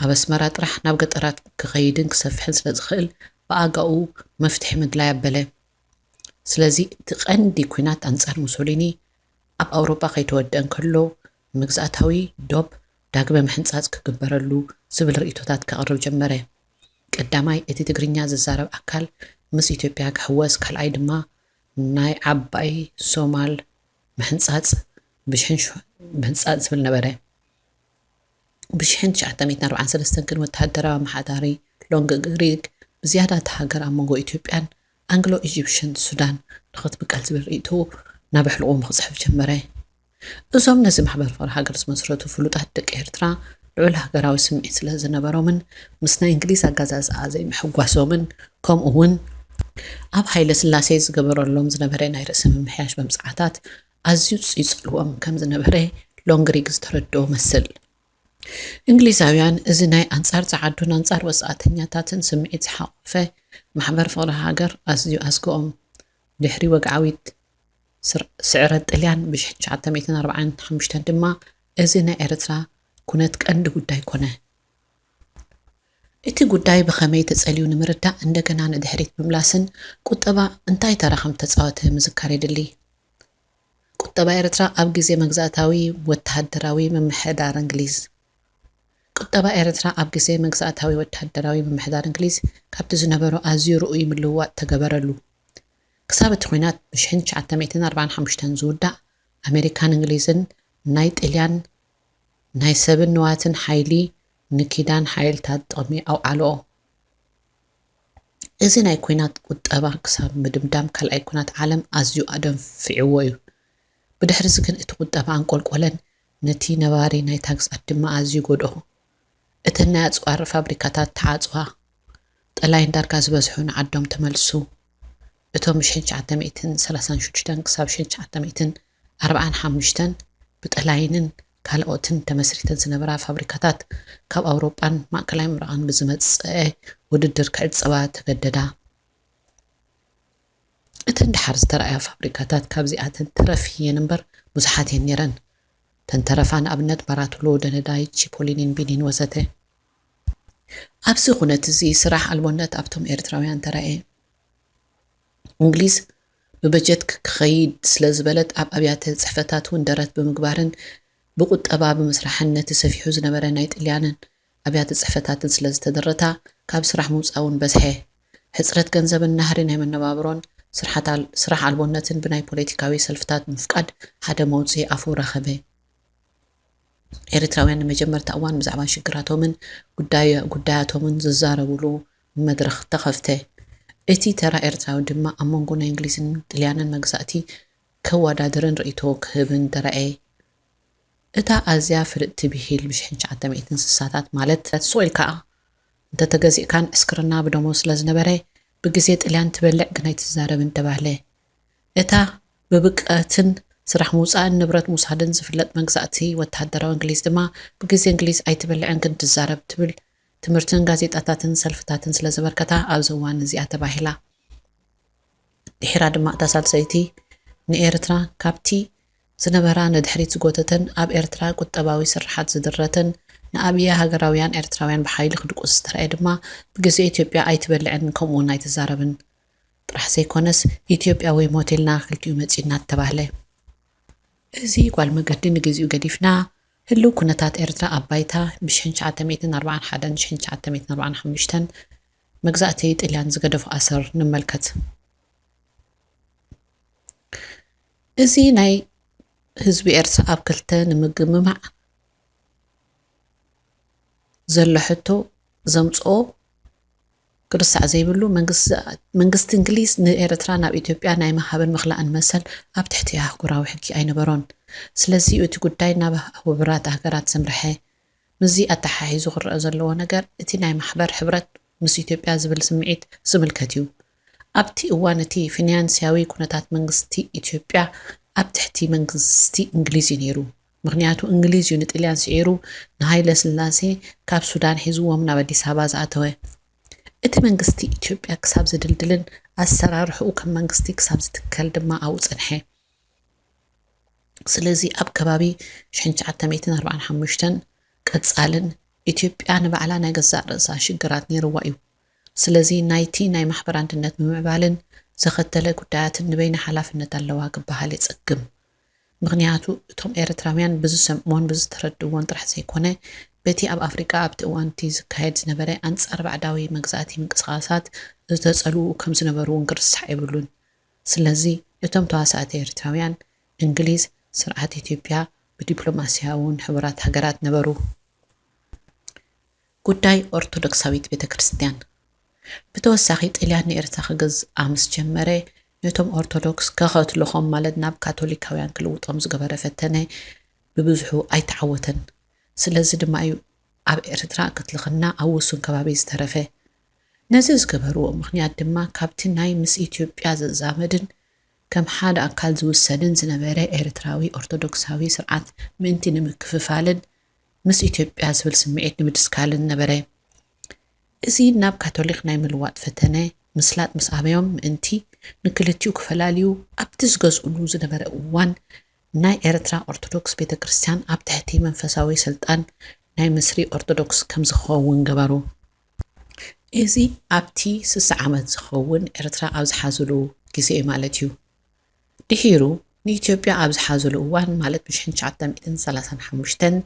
ኣብ ኣስመራ ጥራሕ ናብ ገጠራት ክኸይድን ክሰፍሕን ስለ ዝኽእል ብኣጋኡ መፍትሒ ምድላይ ኣበለ። ስለዚ እቲ ቀንዲ ኲናት ኣንጻር ሙሶሊኒ ኣብ ኣውሮጳ ከይተወድአ እንከሎ፣ መግዛእታዊ ዶብ ዳግመ ምሕንጻጽ ክግበረሉ ዝብል ርእይቶታት ከቕርብ ጀመረ። ቀዳማይ፣ እቲ ትግርኛ ዝዛረብ ኣካል ምስ ኢትዮጵያ ክሕወስ፣ ካልኣይ ድማ ናይ ዓባይ ሶማል ምሕንጻጽ ብሽሕን ሽ-፣ ምሕንጻጽ ዝብል ነበረ። ብሽሕን ትሽዓተ ሚእትን ኣርባዓን ሰለስተን ግን ወተሃደራዊ ኣመሓዳሪ ሎንግሪንግ ብዝያዳ እታ ሃገር ኣብ መንጎ ኢትዮጵያን ኣንግሎ ኢጂፕሽን ሱዳን ንኽትምቀል ዝብል ርእይቶኡ ናብ ኣሕሉቑ ክጽሕፍ ጀመረ። እዞም ነዚ ማሕበር ፍቕሪ ሃገር ዝመስረቱ ፍሉጣት ደቂ ኤርትራ ልዑል ሃገራዊ ስምዒት ስለ ዝነበሮምን ምስ ናይ እንግሊዝ ኣገዛዝኣ ዘይምሕጓሶምን ከምኡ እውን ኣብ ሃይለ ስላሴ ዝገበረሎም ዝነበረ ናይ ርእሰ ምምሕያሽ መምጽዓታት ኣዝዩ ይጸልዎም ከም ዝነበረ ሎንግሪንግ ዝተረድኦ መስል። እንግሊዛውያን እዚ ናይ ኣንጻር ጸዓዱን ኣንጻር ወጻእተኛታትን ስምዒት ዝሓቖፈ ማሕበር ፍቕሪ ሃገር ኣዝዩ ኣስግኦም። ድሕሪ ወግዓዊት ስር-፣ ስዕረት ጥልያን ብሽሕን ትሽዓተ ሚእትን ኣርባዓን ሓሙሽተን ድማ እዚ ናይ ኤርትራ ኩነት ቀንዲ ጉዳይ ኮነ። እቲ ጉዳይ ብኸመይ ተጸልዩ ንምርዳእ እንደገና ንድሕሪት ምምላስን ቁጠባ እንታይ ተራ ከም ተጻወተ ምዝካር የድሊ። ቁጠባ ኤርትራ ኣብ ግዜ መግዛእታዊ ወተሃደራዊ ምምሕዳር እንግሊዝ። ቁጠባ ኤርትራ ኣብ ግዜ መግዛእታዊ ወተሃደራዊ ምምሕዳር እንግሊዝ ካብቲ ዝነበሮ ኣዝዩ ርኡይ ምልውዋጥ ተገበረሉ። ክሳብ እቲ ኲናት ብሽሕን ትሽዓተ ሚእትን ኣርባዓን ሓሙሽተን ዝውዳእ፣ ኣሜሪካን እንግሊዝን ናይ ጥልያን ናይ ሰብን ንዋትን ሓይሊ ንኪዳን ሓይልታት ጥቕሚ ኣውዓልኦ። እዚ ናይ ኲናት ቁጠባ ክሳብ ምድምዳም ካልኣይ ኲናት ዓለም ኣዝዩ ኣደንፊዕዎ እዩ። ብድሕሪዚ ግን እቲ ቁጠባ ኣንቆልቆለን ነቲ ነባሪ ናይታ ግዝኣት ድማ ኣዝዩ ጎድኦ። እተን ናይ ኣጽዋር ፋብሪካታት ተዓጽዋ። ጠላይን ዳርጋ ዝበዝሑ ንዓዶም ተመልሱ። እቶም ብሽሕን ትሽዓተ ሚእትን ሰላሳን ሽዱሽተን ክሳብ ሽሕን ትሽዓተ ሚእትን ኣርባዓን ሓሙሽተን ብጠላይንን ካልኦትን ተመስሪተን ዝነበራ ፋብሪካታት ካብ ኣውሮጳን ማእከላይ ምብራቕን ብዝመጽአ ውድድር ክዕጸዋ ተገደዳ። እተን ደሓር ዝተራእያ ፋብሪካታት ካብዚኣተን ተረፍ እየን እምበር ብዙሓት እየን ነይረን። ተን ተረፋ ንኣብነት ባራትሎ፣ ደነዳይ፣ ቺፖሊኒን ቢኒን ወዘተ። ኣብዚ ኩነት እዚ ስራሕ ኣልቦነት ኣብቶም ኤርትራውያን ተራእየ። እንግሊዝ ብበጀት ክኸይድ ስለ ዝበለት ኣብ ኣብያተ ጽሕፈታት እውን ደረት ብምግባርን ብቁጠባ ብምስራሕን ነቲ ሰፊሑ ዝነበረ ናይ ጥልያንን ኣብያተ ጽሕፈታትን ስለ ዝተደረታ ካብ ስራሕ ምውጻእ እውን በዝሐ። ሕጽረት ገንዘብን ናህሪ ናይ መነባብሮን ስራሓት ኣል-፣ ስራሕ ኣልቦነትን ብናይ ፖለቲካዊ ሰልፍታት ምፍቃድ ሓደ መውጽኢ ኣፉ ረኸበ። ኤርትራውያን ንመጀመርታ እዋን ብዛዕባ ሽግራቶምን ጉዳያ-፣ ጉዳያቶምን ዝዛረቡሉ መድረኽ ተኸፍተ። እቲ ተራ ኤርትራዊ ድማ ኣብ መንጎ ናይ እንግሊዝን ጥልያንን መግዛእቲ ከወዳድርን ርእይቶ ክህብን ተራእየ። እታ ኣዝያ ፍልጥቲ ብሂል ብሽሕን ትሽዓተ ሚእትን ስሳታት ማለት ሱቕ ኢልካ እንተተገዚእካን ዕስክርና ብደሞዝ ስለ ዝነበረ ብግዜ ጥልያን ትበልዕ ግን ኣይትዛረብን ተባህለ። እታ ብብቀትን ስራሕ ምውጻእን ንብረት ምውሳድን ዝፍለጥ መግዛእቲ ወተሃደራዊ እንግሊዝ ድማ ብግዜ እንግሊዝ ኣይትበልዕን ግን ትዛረብ ትብል ትምህርትን ጋዜጣታትን ሰልፍታትን ስለ ዘበርከታ ኣብዚ እዋን እዚኣ ተባሂላ። ድሒራ ድማ እታ ሳልሰይቲ ንኤርትራ ካብቲ ዝነበራ ንድሕሪት ዝጎተተን ኣብ ኤርትራ ቁጠባዊ ስርሓት ዝድረተን ንኣብያ ሃገራውያን ኤርትራውያን ብሓይሊ ክድቁስ ዝተረኣየ ድማ ብግዜ ኢትዮጵያ ኣይትበልዕን ከምኡውን ኣይትዛረብን ጥራሕ ዘይኮነስ ኢትዮጵያ ወይ ሞት ኢልና ክልቲኡ መጺእና ተባህለ። እዚ ጓል መገዲ ንግዚኡ ገዲፍና ህልው ኩነታት ኤርትራ ኣብ ባይታ ብሽሕን ትሽዓተ ሚእትን ኣርባዓን ሓደን ሽሕን ትሽዓተ ሚእትን ኣርባዓን ሓሙሽተን መግዛእቲ ጥልያን ዝገደፎ ኣሰር ንመልከት። እዚ ናይ ህዝቢ ኤርትራ ኣብ ክልተ ንምግምማዕ ዘሎ ሕቶ ዘምጽኦ ክርሳዕ ዘይብሉ መንግስ-፣ መንግስቲ እንግሊዝ ንኤርትራ ናብ ኢትዮጵያ ናይ ምሃብን ምኽላእን መሰል ኣብ ትሕቲ ኣህጉራዊ ሕጊ ኣይነበሮን። ስለዚ እቲ ጉዳይ ናብ ሕቡራት ሃገራት ዘምርሐ። ምስዚ ኣተሓሒዙ ክረኣ ዘለዎ ነገር እቲ ናይ ማሕበር ሕብረት ምስ ኢትዮጵያ ዝብል ስምዒት ዝምልከት እዩ። ኣብቲ እዋን እቲ ፊናንስያዊ ኩነታት መንግስቲ ኢትዮጵያ ኣብ ትሕቲ መንግስቲ እንግሊዝ እዩ ነይሩ። ምኽንያቱ እንግሊዝ እዩ ንጥልያን ስዒሩ ንሃይለ ስላሴ ካብ ሱዳን ሒዝዎም ናብ ኣዲስ ኣበባ ዝኣተወ። እቲ መንግስቲ ኢትዮጵያ ክሳብ ዝድልድልን ኣሰራርሕኡ ከም መንግስቲ ክሳብ ዝትከል ድማ ኣብኡ ጸንሐ። ስለዚ ኣብ ከባቢ ሽሕን ትሽዓተ ሚእትን ኣርባዓን ሓሙሽተን ቀጻልን ኢትዮጵያ ንባዕላ ናይ ገዛእ ርእሳ ሽግራት ነይርዋ እዩ። ስለዚ ናይቲ ናይ ማሕበር ኣንድነት ምምዕባልን ዘኸተለ ጉዳያትን ንበይና ሓላፍነት ኣለዋ ክበሃል የጸግም። ምኽንያቱ እቶም ኤርትራውያን ብዝሰምዕዎን ብዝተረድእዎን ጥራሕ ዘይኮነ፣ በቲ ኣብ ኣፍሪቃ ኣብቲ እዋን እቲ ዝካየድ ዝነበረ ኣንጻር ባዕዳዊ መግዛእቲ ምንቅስቓሳት ዝተጸልዉ ከም ዝነበሩ እውን ክርሳዕ የብሉን። ስለዚ እቶም ተዋሳእቲ ኤርትራውያን፣ እንግሊዝ፣ ስርዓት ኢትዮጵያ ብዲፕሎማስያውን ሕቡራት ሃገራት ነበሩ። ጉዳይ ኦርቶዶክሳዊት ቤተ ክርስቲያን። ብተወሳኺ ጥልያን ንኤርትራ ክገዝኣ ምስ ጀመረ፣ ነቶም ኦርቶዶክስ ከኸትልኾም ማለት ናብ ካቶሊካውያን ክልውጦም ዝገበረ ፈተነ ብብዝሑ ኣይተዓወተን። ስለዚ ድማ እዩ ኣብ ኤርትራ ክትልኽና ኣብ ውሱን ከባቢ ዝተረፈ። ነዚ ዝገበርዎ ምኽንያት ድማ ካብቲ ናይ ምስ ኢትዮጵያ ዝዛመድን ከም ሓደ ኣካል ዝውሰድን ዝነበረ ኤርትራዊ ኦርቶዶክሳዊ ስርዓት ምእንቲ ንምክፍፋልን ምስ ኢትዮጵያ ዝብል ስምዒት ንምድስካልን ነበረ። እዚ ናብ ካቶሊክ ናይ ምልዋጥ ፈተነ ምስላጥ ምስ ኣበዮም ምእንቲ ንክልቲኡ ክፈላልዩ ኣብቲ ዝገዝኡሉ ዝነበረ እዋን ናይ ኤርትራ ኦርቶዶክስ ቤተ ክርስቲያን ኣብ ትሕቲ መንፈሳዊ ስልጣን ናይ ምስሪ ኦርቶዶክስ ከም ዝኸውን ገበሩ። እዚ ኣብቲ ስሳ ዓመት ዝኸውን ኤርትራ ኣብ ዝሓዙሉ ግዜ ማለት እዩ። ድሒሩ ንኢትዮጵያ ኣብ ዝሓዙሉ እዋን ማለት ብሽሕን ትሽዓተ ሚእትን ሰላሳን ሓሙሽተን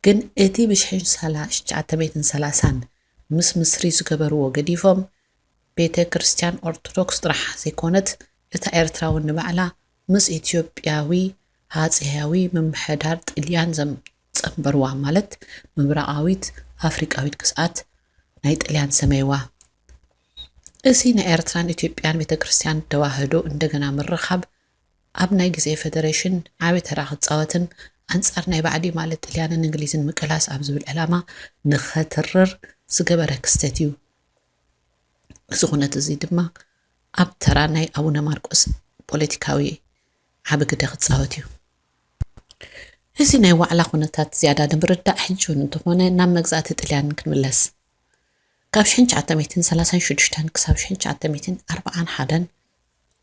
ግን እቲ ብሽሕን ትሽዓተ ሚእትን ሰላሳን ምስ ምስሪ ዝገበርዎ ገዲፎም ቤተ ክርስቲያን ኦርቶዶክስ ጥራሕ ዘይኮነት እታ ኤርትራ እውን ንባዕላ ምስ ኢትዮጵያዊ ሃፀያዊ ምምሕዳር ጥልያን ዘም-፣ ጸንበርዋ ማለት ምብራቓዊት ኣፍሪቃዊት ግዝኣት ናይ ጥልያን ሰመይዋ። እዚ ናይ ኤርትራን ኢትዮጵያን ቤተ ክርስቲያን ተዋህዶ እንደገና ምርኻብ ኣብ ናይ ግዜ ፈደሬሽን ዓቢ ተራ ክጻወትን ኣንጻር ናይ ባዕዲ ማለት ጥልያንን እንግሊዝን ምቅላስ ኣብ ዝብል ዕላማ ንኸትርር ዝገበረ ክስተት እዩ። እዚ ኩነት እዚ ድማ ኣብ ተራ ናይ ኣቡነ ማርቆስ ፖለቲካዊ ዓቢ ግደ ክጻወት እዩ። እዚ ናይ ዋዕላ ኩነታት ዝያዳ ንምርዳእ ሕጂ እውን እንተኾነ ናብ መግዛእቲ ጥልያን ክንምለስ። ካብ ሽሕን ትሽዓተ ሚእትን ሰላሳን ሽዱሽተን ክሳብ ሽሕን ትሽዓተ ሚእትን ኣርባዓን ሓደን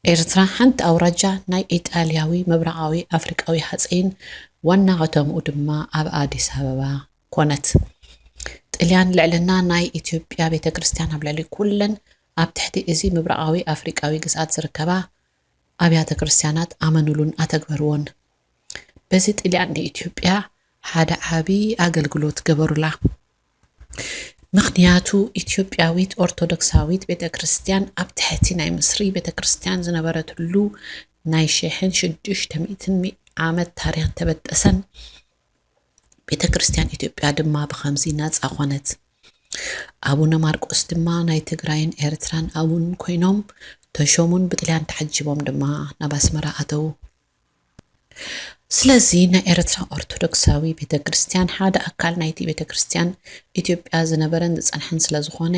ኤርትራ ሓንቲ ኣውራጃ ናይ ኢጣልያዊ ምብራቓዊ ኣፍሪቃዊ ሃጸይን ዋና ከተምኡ ድማ ኣብ ኣዲስ ኣበባ ኮነት። ጥልያን ልዕልና ናይ ኢትዮጵያ ቤተ ክርስቲያን ኣብ ልዕሊ ኩለን ኣብ ትሕቲ እዚ ምብራቓዊ ኣፍሪቃዊ ግዝኣት ዝርከባ ኣብያተ ክርስቲያናት ኣመኑሉን ኣተግበርዎን። በዚ ጥልያን ንኢትዮጵያ ሓደ ዓቢ ኣገልግሎት ገበሩላ። ምኽንያቱ ኢትዮጵያዊት ኦርቶዶክሳዊት ቤተ ክርስቲያን ኣብ ትሕቲ ናይ ምስሪ ቤተ ክርስቲያን ዝነበረትሉ ናይ ሽሕን ሽዱሽተ ሚእትን ዓመት ታሪኽ ተበጠሰን ቤተ ክርስቲያን ኢትዮጵያ ድማ ብኸምዚ ናጻ ኾነት። ኣቡነ ማርቆስ ድማ ናይ ትግራይን ኤርትራን ኣቡን ኮይኖም ተሾሙን ብጥልያን ተዓጂቦም ድማ ናብ ኣስመራ ኣተዉ። ስለዚ ናይ ኤርትራ ኦርቶዶክሳዊ ቤተ ክርስቲያን ሓደ ኣካል ናይቲ ቤተ ክርስቲያን ኢትዮጵያ ዝነበረን ዝጸንሐን ስለ ዝኾነ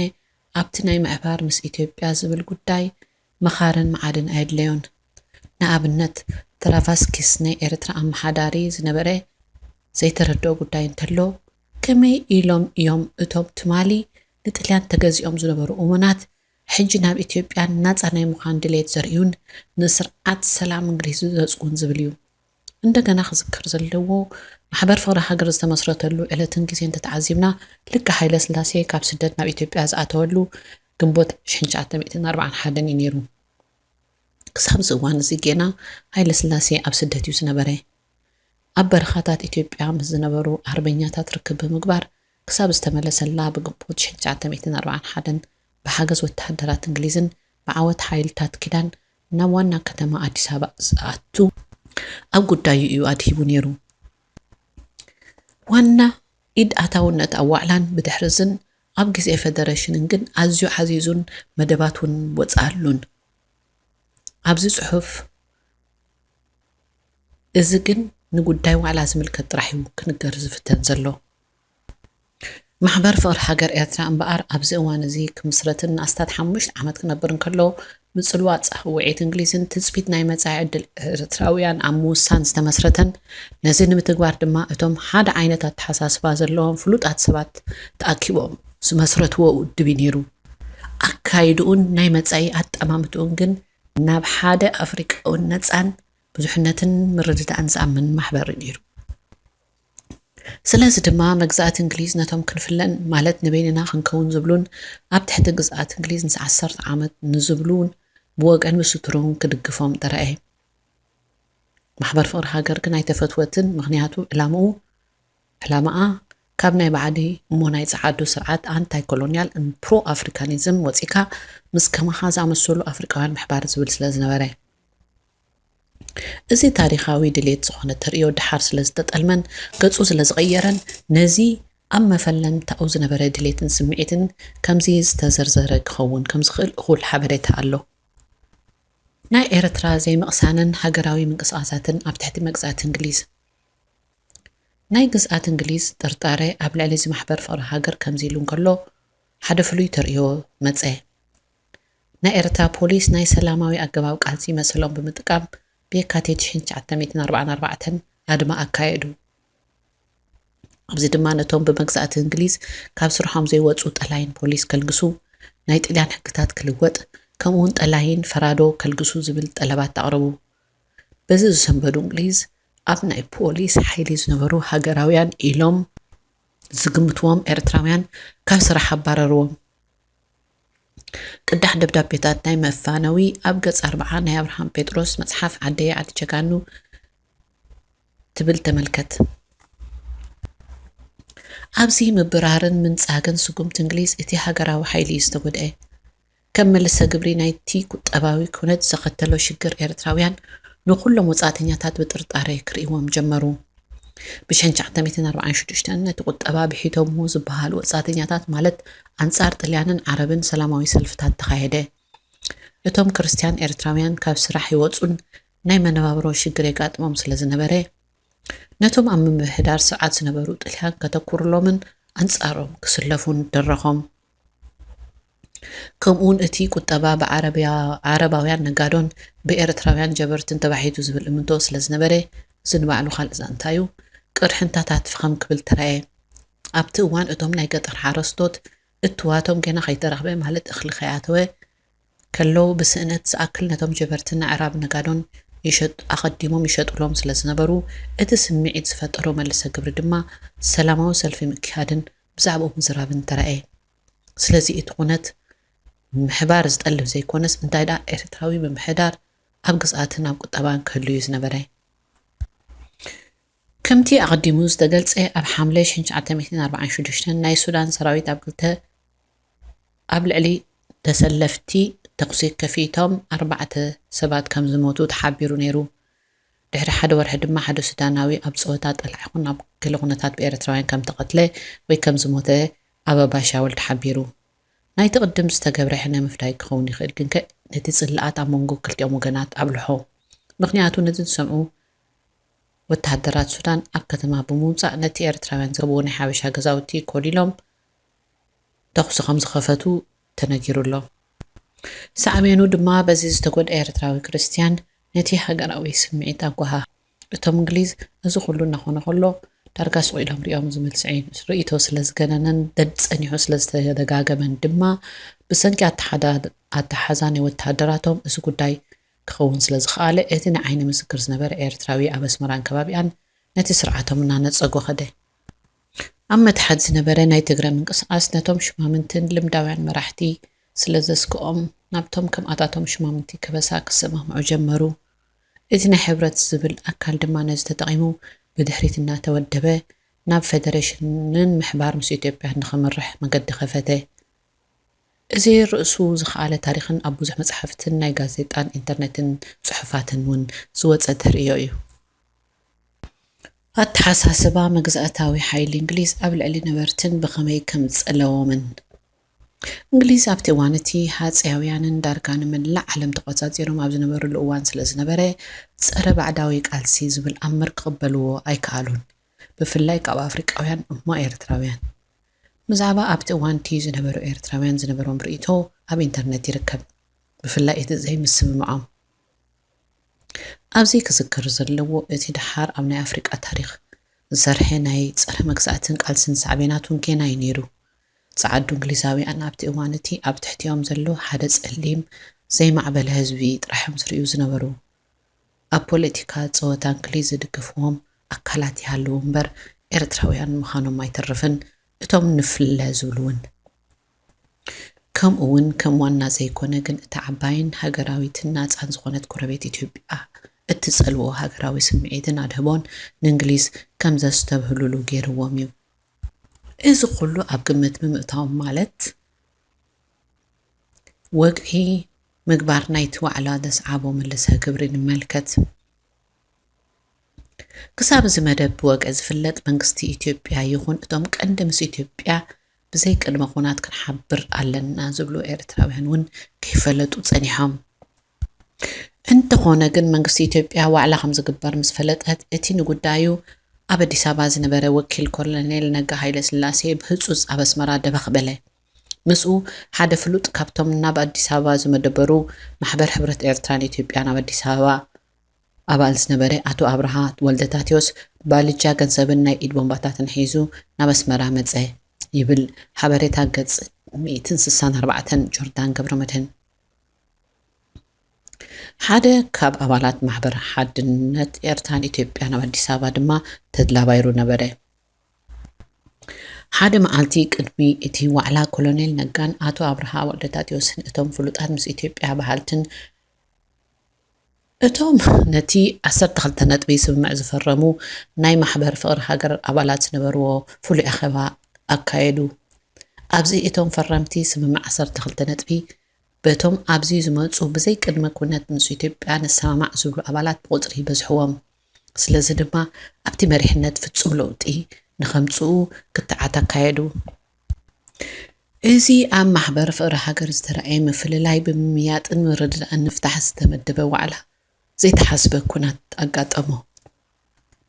ኣብቲ ናይ ምሕባር ምስ ኢትዮጵያ ዝብል ጉዳይ መኻርን መዓድን ኣየድለዮን። ንኣብነት ትራቫስኪስ ናይ ኤርትራ ኣመሓዳሪ ዝነበረ ዘይተረድኦ ጉዳይ እንተሎ ከመይ ኢሎም እዮም እቶም ትማሊ ንጥልያን ተገዚኦም ዝነበሩ እሙናት ሕጂ ናብ ኢትዮጵያ ናጻ ናይ ምዃን ድሌት ዘርእዩን ንስርዓት ሰላም እንግሊዝ ዘጽውን ዝብል እዩ። እንደገና ክዝከር ዘለዎ ማሕበር ፍቕሪ ሃገር ዝተመስረተሉ ዕለትን ግዜን እንተተዓዚብና ልክዕ ሃይለ ስላሴ ካብ ስደት ናብ ኢትዮጵያ ዝኣተወሉ ግንቦት ሽሕን ትሽዓተ ሚእትን ኣርባዓን ሓደን እዩ ነይሩ። ክሳብ እዚ እዋን እዚ ጌና ሃይለ ስላሴ ኣብ ስደት እዩ ዝነበረ። ኣብ በረኻታት ኢትዮጵያ ምስ ዝነበሩ ኣርበኛታት ርክብ ብምግባር ክሳብ ዝተመለሰላ ብግንቦት ሽሕን ትሽዓተ ሚእትን ኣርባዓን ሓደን ብሓገዝ ወተሃደራት እንግሊዝን ብዓወት ሓይልታት ኪዳን ናብ ዋና ከተማ ኣዲስ ኣበባ ዝኣቱ ኣብ ጉዳዩ እዩ ኣድሂቡ ነይሩ። ዋና ኢድ ኣታውነት ኣብ ዋዕላን ብድሕሪ ዝን ኣብ ግዜ ፈደረሽንን ግን ኣዝዩ ዓዚዙን መደባት እውን ወፅኣሉን። ኣብዚ ፅሑፍ እዚ ግን ንጉዳይ ዋዕላ ዝምልከት ጥራሕ እዩ ክንገር ዝፍተን ዘሎ። ማሕበር ፍቕሪ ሃገር ኤርትራ እምበኣር ኣብዚ እዋን እዚ ክምስረትን ንኣስታት ሓሙሽተ ዓመት ክነብር እንከሎ ምጽልዋዕ ጻህውዒት እንግሊዝን ትጽቢት ናይ መጻኢ ዕድል ኤርትራውያን ኣብ ምውሳን ዝተመስረተን ነዚ ንምትግባር ድማ እቶም ሓደ ዓይነት ኣተሓሳስባ ዘለዎም ፍሉጣት ሰባት ተኣኪቦም ዝመስረትዎ ውድብ እዩ ነይሩ። ኣካይድኡን ናይ መጻኢ ኣጠማምትኡን ግን ናብ ሓደ ኣፍሪቃውን ነጻን ብዙሕነትን ምርድዳእን ዝኣምን ማሕበር እዩ ነይሩ። ስለዚ ድማ መግዛእቲ እንግሊዝ ነቶም ክንፍለን ማለት ንበይንና ክንከውን ዝብሉን ኣብ ትሕቲ ግዝኣት እንግሊዝ ምስ ዓሰርተ ዓመት ንዝብሉን ብወገን ብስቱሩን ክድግፎም ጠረኤ። ማሕበር ፍቕሪ ሃገር ግን ኣይተፈትወትን፣ ምኽንያቱ ዕላምኡ ዕላማኣ ካብ ናይ ባዕዲ እሞ ናይ ጸዓዱ ስርዓት ኣንታይ ኮሎኒያል ፕሮ ኣፍሪካኒዝም ወጺካ ምስ ከማኻ ዝኣመሰሉ ኣፍሪቃውያን ምሕባር ዝብል ስለ ዝነበረ። እዚ ታሪኻዊ ድሌት ዝኾነ ተርእዮ ደሓር ስለ ዝተጠልመን ገጹ ስለ ዝቐየረን ነዚ ኣብ መፈለምታኡ ዝነበረ ድሌትን ስምዒትን ከምዚ ዝተዘርዘረ ክኸውን ከም ዝኽእል እኹል ሓበሬታ ኣሎ። ናይ ኤርትራ ዘይምቕሳንን ሃገራዊ ምንቅስቓሳትን ኣብ ትሕቲ መግዛእቲ እንግሊዝ። ናይ ግዝኣት እንግሊዝ ጥርጣረ ኣብ ልዕሊ እዚ ማሕበር ፍቕሪ ሃገር ከምዚ ኢሉ እንከሎ ሓደ ፍሉይ ተርእዮ መጸ። ናይ ኤርትራ ፖሊስ ናይ ሰላማዊ ኣገባብ ቃልሲ መሰሎም ብምጥቃም ብየካቲት ሽሕን ትሽዓተ ሚእትን ኣርባዓን ኣርባዕተን ኣድማ ኣካየዱ። ኣብዚ ድማ ነቶም ብመግዛእቲ እንግሊዝ ካብ ስርሖም ዘይወጹ ጠላይን ፖሊስ ከልግሱ፣ ናይ ጥልያን ሕግታት ክልወጥ፣ ከምኡውን ጠላይን ፈራዶ ከልግሱ ዝብል ጠለባት ኣቕረቡ። በዚ ዝሰንበዱ እንግሊዝ ኣብ ናይ ፖሊስ ሓይሊ ዝነበሩ ሃገራውያን ኢሎም ዝግምትዎም ኤርትራውያን ካብ ስራሕ ኣባረርዎም። ቅዳሕ ደብዳቤታት ናይ መፋነዊ ኣብ ገጽ ኣርብዓ ናይ ኣብርሃም ጴጥሮስ መጽሓፍ ዓደየ ዓዲ ጀጋኑ ትብል ተመልከት። ኣብዚ ምብራርን ምንጻግን ስጉምቲ እንግሊዝ እቲ ሃገራዊ ሓይሊ እዩ ዝተጎድአ። ከም መልሰ ግብሪ ናይቲ ቁጠባዊ ኩነት ዘኸተሎ ሽግር ኤርትራውያን ንኹሎም ወጻእተኛታት ብጥርጣረ ክርእይዎም ጀመሩ። ብሽሕን ትሽዓተ ሚእትን ኣርባዓን ሽዱሽተን ነቲ ቁጠባ ብሒቶምዎ ዝበሃሉ ወጻእተኛታት ማለት ኣንጻር ጥልያንን ዓረብን ሰላማዊ ሰልፍታት ተኻየደ። እቶም ክርስትያን ኤርትራውያን ካብ ስራሕ ይወጹን ናይ መነባብሮ ሽግር የጋጥሞም ስለ ዝነበረ ነቶም ኣብ ምምሕዳር ስርዓት ዝነበሩ ጥልያን ከተኩርሎምን ኣንጻሮም ክስለፉን ደረኾም። ከምኡውን እቲ ቁጠባ ብዓረብያ-፣ ዓረባውያን ነጋዶን ብኤርትራውያን ጀበርትን ተባሒቱ ዝብል እምንቶ ስለ ዝነበረ፣ እዚ ንባዕሉ ካልእ ዛንታ እዩ፣ ቅርሕንታታት ፍኸም ክብል ተራእየ። ኣብቲ እዋን እቶም ናይ ገጠር ሓረስቶት እትዋቶም ገና ከይተረኽበ ማለት እኽሊ ከይኣተወ ከለዉ ብስእነት ዝኣክል ነቶም ጀበርትን ኣዕራብ ነጋዶን ይሸጥ-፣ ኣቐዲሞም ይሸጡሎም ስለ ዝነበሩ፣ እቲ ስምዒት ዝፈጠሮ መልሰ ግብሪ ድማ ሰላማዊ ሰልፊ ምክያድን ብዛዕባኡ ምዝራብን ተራእየ። ስለዚ እቲ ኩነት ምሕባር ዝጠልብ ዘይኮነስ፣ እንታይ ደኣ ኤርትራዊ ምምሕዳር ኣብ ግዝኣትን ኣብ ቁጠባን ክህሉ እዩ ዝነበረ። ከምቲ ኣቐዲሙ ዝተገልጸ፣ ኣብ ሓምለ ሽሕን ትሽዓተ ሚእትን ኣርባዓን ሽዱሽተን ናይ ሱዳን ሰራዊት ኣብ ክልተ ኣብ ልዕሊ ተሰለፍቲ ተኹሲ ከፊቶም ኣርባዕተ ሰባት ከም ዝሞቱ ተሓቢሩ ነይሩ። ድሕሪ ሓደ ወርሒ ድማ ሓደ ሱዳናዊ ኣብ ጸወታ ጠላዒኹ ናብ ገለ ኩነታት ብኤርትራውያን ከም ተቐትለ ወይ ከም ዝሞተ ኣበባ ሻውል ተሓቢሩ። ናይቲ ቅድም ዝተገብረ ሕነ ምፍዳይ ክኸውን ይኽእል፣ ግንከ ነቲ ጽልኣት ኣብ መንጎ ክልቲኦም ወገናት ኣብልሖ። ምኽንያቱ ነቲ ዝሰምዑ ወተሃደራት ሱዳን ኣብ ከተማ ብምውጻእ ነቲ ኤርትራውያን ዝረኽብዎ ናይ ሓበሻ ገዛውቲ ኮሊሎም ተኹሲ ከም ዝኸፈቱ ተነጊሩ ኣሎ። ሳዕቤኑ ድማ በዚ ዝተጎድኣ ኤርትራዊ ክርስትያን ነቲ ሃገራዊ ስምዒት ኣጓሃ። እቶም እንግሊዝ እዚ ኩሉ እናኾነ ከሎ ዳርጋ ስቕ ኢሎም ሪኦም ዝብል ስዒ-፣ ርእይቶ ስለ ዝገነነን ደድ ጸኒሑ ስለ ዝተደጋገመን ድማ ብሰንኪ ኣተሓዳ-፣ ኣተሓዛ ናይ ወተሃደራቶም እዚ ጉዳይ ክኸውን ስለ ዝኸኣለ እቲ ንዓይኒ ምስክር ዝነበረ ኤርትራዊ ኣብ ኣስመራን ከባቢኣን ነቲ ስርዓቶም እናነጸጎ ከደ። ኣብ መትሓት ዝነበረ ናይ ትግረ ምንቅስቓስ ነቶም ሹማምንትን ልምዳውያን መራሕቲ ስለ ዘስክኦም ናብቶም ከምኣታቶም ሹማምንቲ ከበሳ ክሰማምዑ ጀመሩ። እቲ ናይ ሕብረት ዝብል ኣካል ድማ ነዚ ተጠቒሙ ብድሕሪት እናተወደበ ናብ ፈደሬሽንን ምሕባር ምስ ኢትዮጵያ ንኸምርሕ መገዲ ከፈተ። እዚ ርእሱ ዝኸኣለ ታሪኽን ኣብ ብዙሕ መጻሕፍትን ናይ ጋዜጣን ኢንተርነትን ጽሑፋትን እውን ዝወጸ ተርእዮ እዩ። ኣተሓሳስባ መግዛእታዊ ሓይሊ እንግሊዝ ኣብ ልዕሊ ነበርትን ብኸመይ ከም ዝጸለዎምን። እንግሊዝ ኣብቲ እዋን እቲ ሃጸያውያንን ዳርጋ ንመላእ ዓለም ተቖጻጺሮም ኣብ ዝነበሩሉ እዋን ስለ ዝነበረ፣ ጸረ ባዕዳዊ ቃልሲ ዝብል ኣምር ክቕበልዎ ኣይከኣሉን፣ ብፍላይ ካብ ኣፍሪቃውያን እሞ ኤርትራውያን። ብዛዕባ ኣብቲ እዋን እቲ ዝነበሩ ኤርትራውያን ዝነበሮም ርእይቶ ኣብ ኢንተርነት ይርከብ፣ ብፍላይ እቲ ዘይምስምምዖም። ኣብዚ ክዝከር ዘለዎ እቲ ደሓር ኣብ ናይ ኣፍሪቃ ታሪኽ ዝሰርሐ ናይ ጸረ መግዛእትን ቃልስን ሳዕቤናቱን ጌና እዩ ነይሩ። ጸዓዱ እንግሊዛውያን ኣብቲ እዋን እቲ ኣብ ትሕቲኦም ዘሎ ሓደ ጸሊም ዘይማዕበለ ህዝቢ ጥራሕ እዮም ዝርእዩ ዝነበሩ። ኣብ ፖለቲካ ጸወታ እንግሊዝ ዝድግፍዎም ኣካላት ይሃልዉ እምበር ኤርትራውያን ምዃኖም ኣይተርፍን፣ እቶም ንፍለ ዝብሉ እውን። ከምኡ እውን ከም ዋና ዘይኮነ ግን እታ ዓባይን ሃገራዊትን ናጻን ዝኾነት ጎረቤት ኢትዮጵያ እትጸልዎ ሃገራዊ ስምዒትን ኣድህቦን ንእንግሊዝ ከም ዘስተብህሉሉ ገይርዎም እዩ። እዚ ኩሉ ኣብ ግምት ብምእታዎም ማለት ወግዒ ምግባር ናይቲ ዋዕላ ዘስዓቦ መለሰ ግብሪ ንመልከት። ክሳብ እዚ መደብ ብወግዒ ዝፍለጥ መንግስቲ ኢትዮጵያ ይኹን እቶም ቀንዲ ምስ ኢትዮጵያ ብዘይ ቅድመ ኩናት ክንሓብር ኣለና ዝብሉ ኤርትራውያን እውን ከይፈለጡ ጸኒሖም። እንተኾነ ግን መንግስቲ ኢትዮጵያ ዋዕላ ከም ዝግበር ምስ ፈለጠት እቲ ንጉዳዩ ኣብ ኣዲስ ኣበባ ዝነበረ ወኪል ኮሎኔል ነጋ ሃይለ ስላሴ ብህጹጽ ኣብ ኣስመራ ደበኽ በለ። ምስኡ ሓደ ፍሉጥ ካብቶም ናብ ኣዲስ ኣበባ ዝመደበሩ ማሕበር ሕብረት ኤርትራን ኢትዮጵያን ኣብ ኣዲስ ኣበባ ኣባል ዝነበረ ኣቶ ኣብርሃ ወልደታቴዎስ ባልጃ ገንዘብን ናይ ኢድ ቦምባታትን ሒዙ ናብ ኣስመራ መጸ ይብል ሓበሬታ ገጽ ሚእትን ስሳን ኣርባዕተን ጆርዳን ገብረመድህን። ሓደ ካብ ኣባላት ማሕበር ሓድነት ኤርትራን ኢትዮጵያን ኣብ ኣዲስ ኣበባ ድማ ተድላ ባይሩ ነበረ። ሓደ መዓልቲ ቅድሚ እቲ ዋዕላ ኮሎኔል ነጋን ኣቶ ኣብርሃ ወልደታቴዎስን እቶም ፍሉጣት ምስ ኢትዮጵያ በሃልትን እቶም ነቲ ዓሰርተ ክልተ ነጥቢ ስምምዕ ዝፈረሙ ናይ ማሕበር ፍቕሪ ሃገር ኣባላት ዝነበርዎ ፍሉይ ኣኼባ ኣካየዱ። ኣብዚ እቶም ፈረምቲ ስምምዕ ዓሰርተ ክልተ ነጥቢ በቶም ኣብዚ ዝመጹ ብዘይ ቅድመ ኩነት ምስ ኢትዮጵያ ንሰማማዕ ዝብሉ ኣባላት ብቑጽሪ በዝሕዎም። ስለዚ ድማ ኣብቲ መሪሕነት ፍጹም ለውጢ ንኸምጽኡ ክትዓት ኣካየዱ። እዚ ኣብ ማሕበር ፍቕሪ ሃገር ዝተራእየ ምፍልላይ ብምምያጥን ምርድዳእን ንፍታሕ ዝተመደበ ዋዕላ ዘይተሓስበ ኩናት ኣጋጠሞ።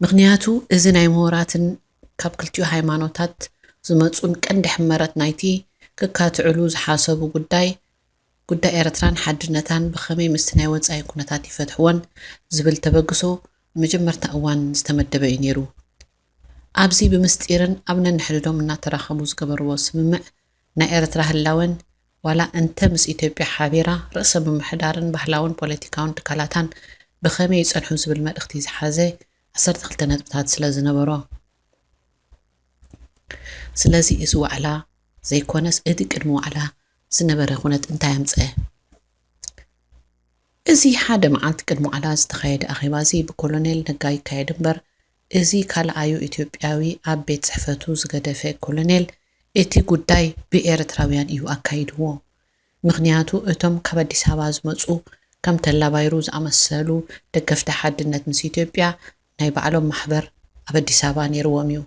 ምኽንያቱ እዚ ናይ ምሁራትን ካብ ክልቲኡ ሃይማኖታት ዝመጹን ቀንዲ ሕመረት ናይቲ ክካትዕሉ ዝሓሰቡ ጉዳይ፣ ጉዳይ ኤርትራን ሓድነታን ብኸመይ ምስቲ ናይ ወጻኢ ኩነታት ይፈትሕዎን ዝብል ተበግሶ መጀመርታ እዋን ዝተመደበ እዩ ነይሩ። ኣብዚ ብምስጢርን ኣብ ነንሕድዶም እናተራኸቡ ዝገበርዎ ስምምዕ ናይ ኤርትራ ህላወን ዋላ እንተ ምስ ኢትዮጵያ ሓቢራ ርእሰ ምምሕዳርን ባህላውን ፖለቲካውን ትካላታን ብኸመይ ይጸንሑ ዝብል መልእኽቲ ዝሓዘ ዓሰርተ ክልተ ነጥብታት ስለ ዝነበሮ። ስለዚ እዚ ዋዕላ ዘይኮነስ እቲ ቅድሚ ዋዕላ ዝነበረ ኩነት እንታይ ኣምጸ? እዚ ሓደ መዓልቲ ቅድሚ ዋዕላ ዝተኻየደ ኣኼባ እዚ ብኮሎኔል ነጋ ይካየድ እምበር፣ እዚ ካልኣዩ ኢትዮጵያዊ ኣብ ቤት ጽሕፈቱ ዝገደፈ ኮሎኔል እቲ ጉዳይ ብኤርትራውያን እዩ ኣካይድዎ። ምኽንያቱ እቶም ካብ ኣዲስ ኣበባ ዝመጹ ከም ተላባይሩ ዝኣመሰሉ ደገፍቲ ሓድነት ምስ ኢትዮጵያ ናይ ባዕሎም ማሕበር ኣብ ኣዲስ ኣበባ ነይርዎም እዩ።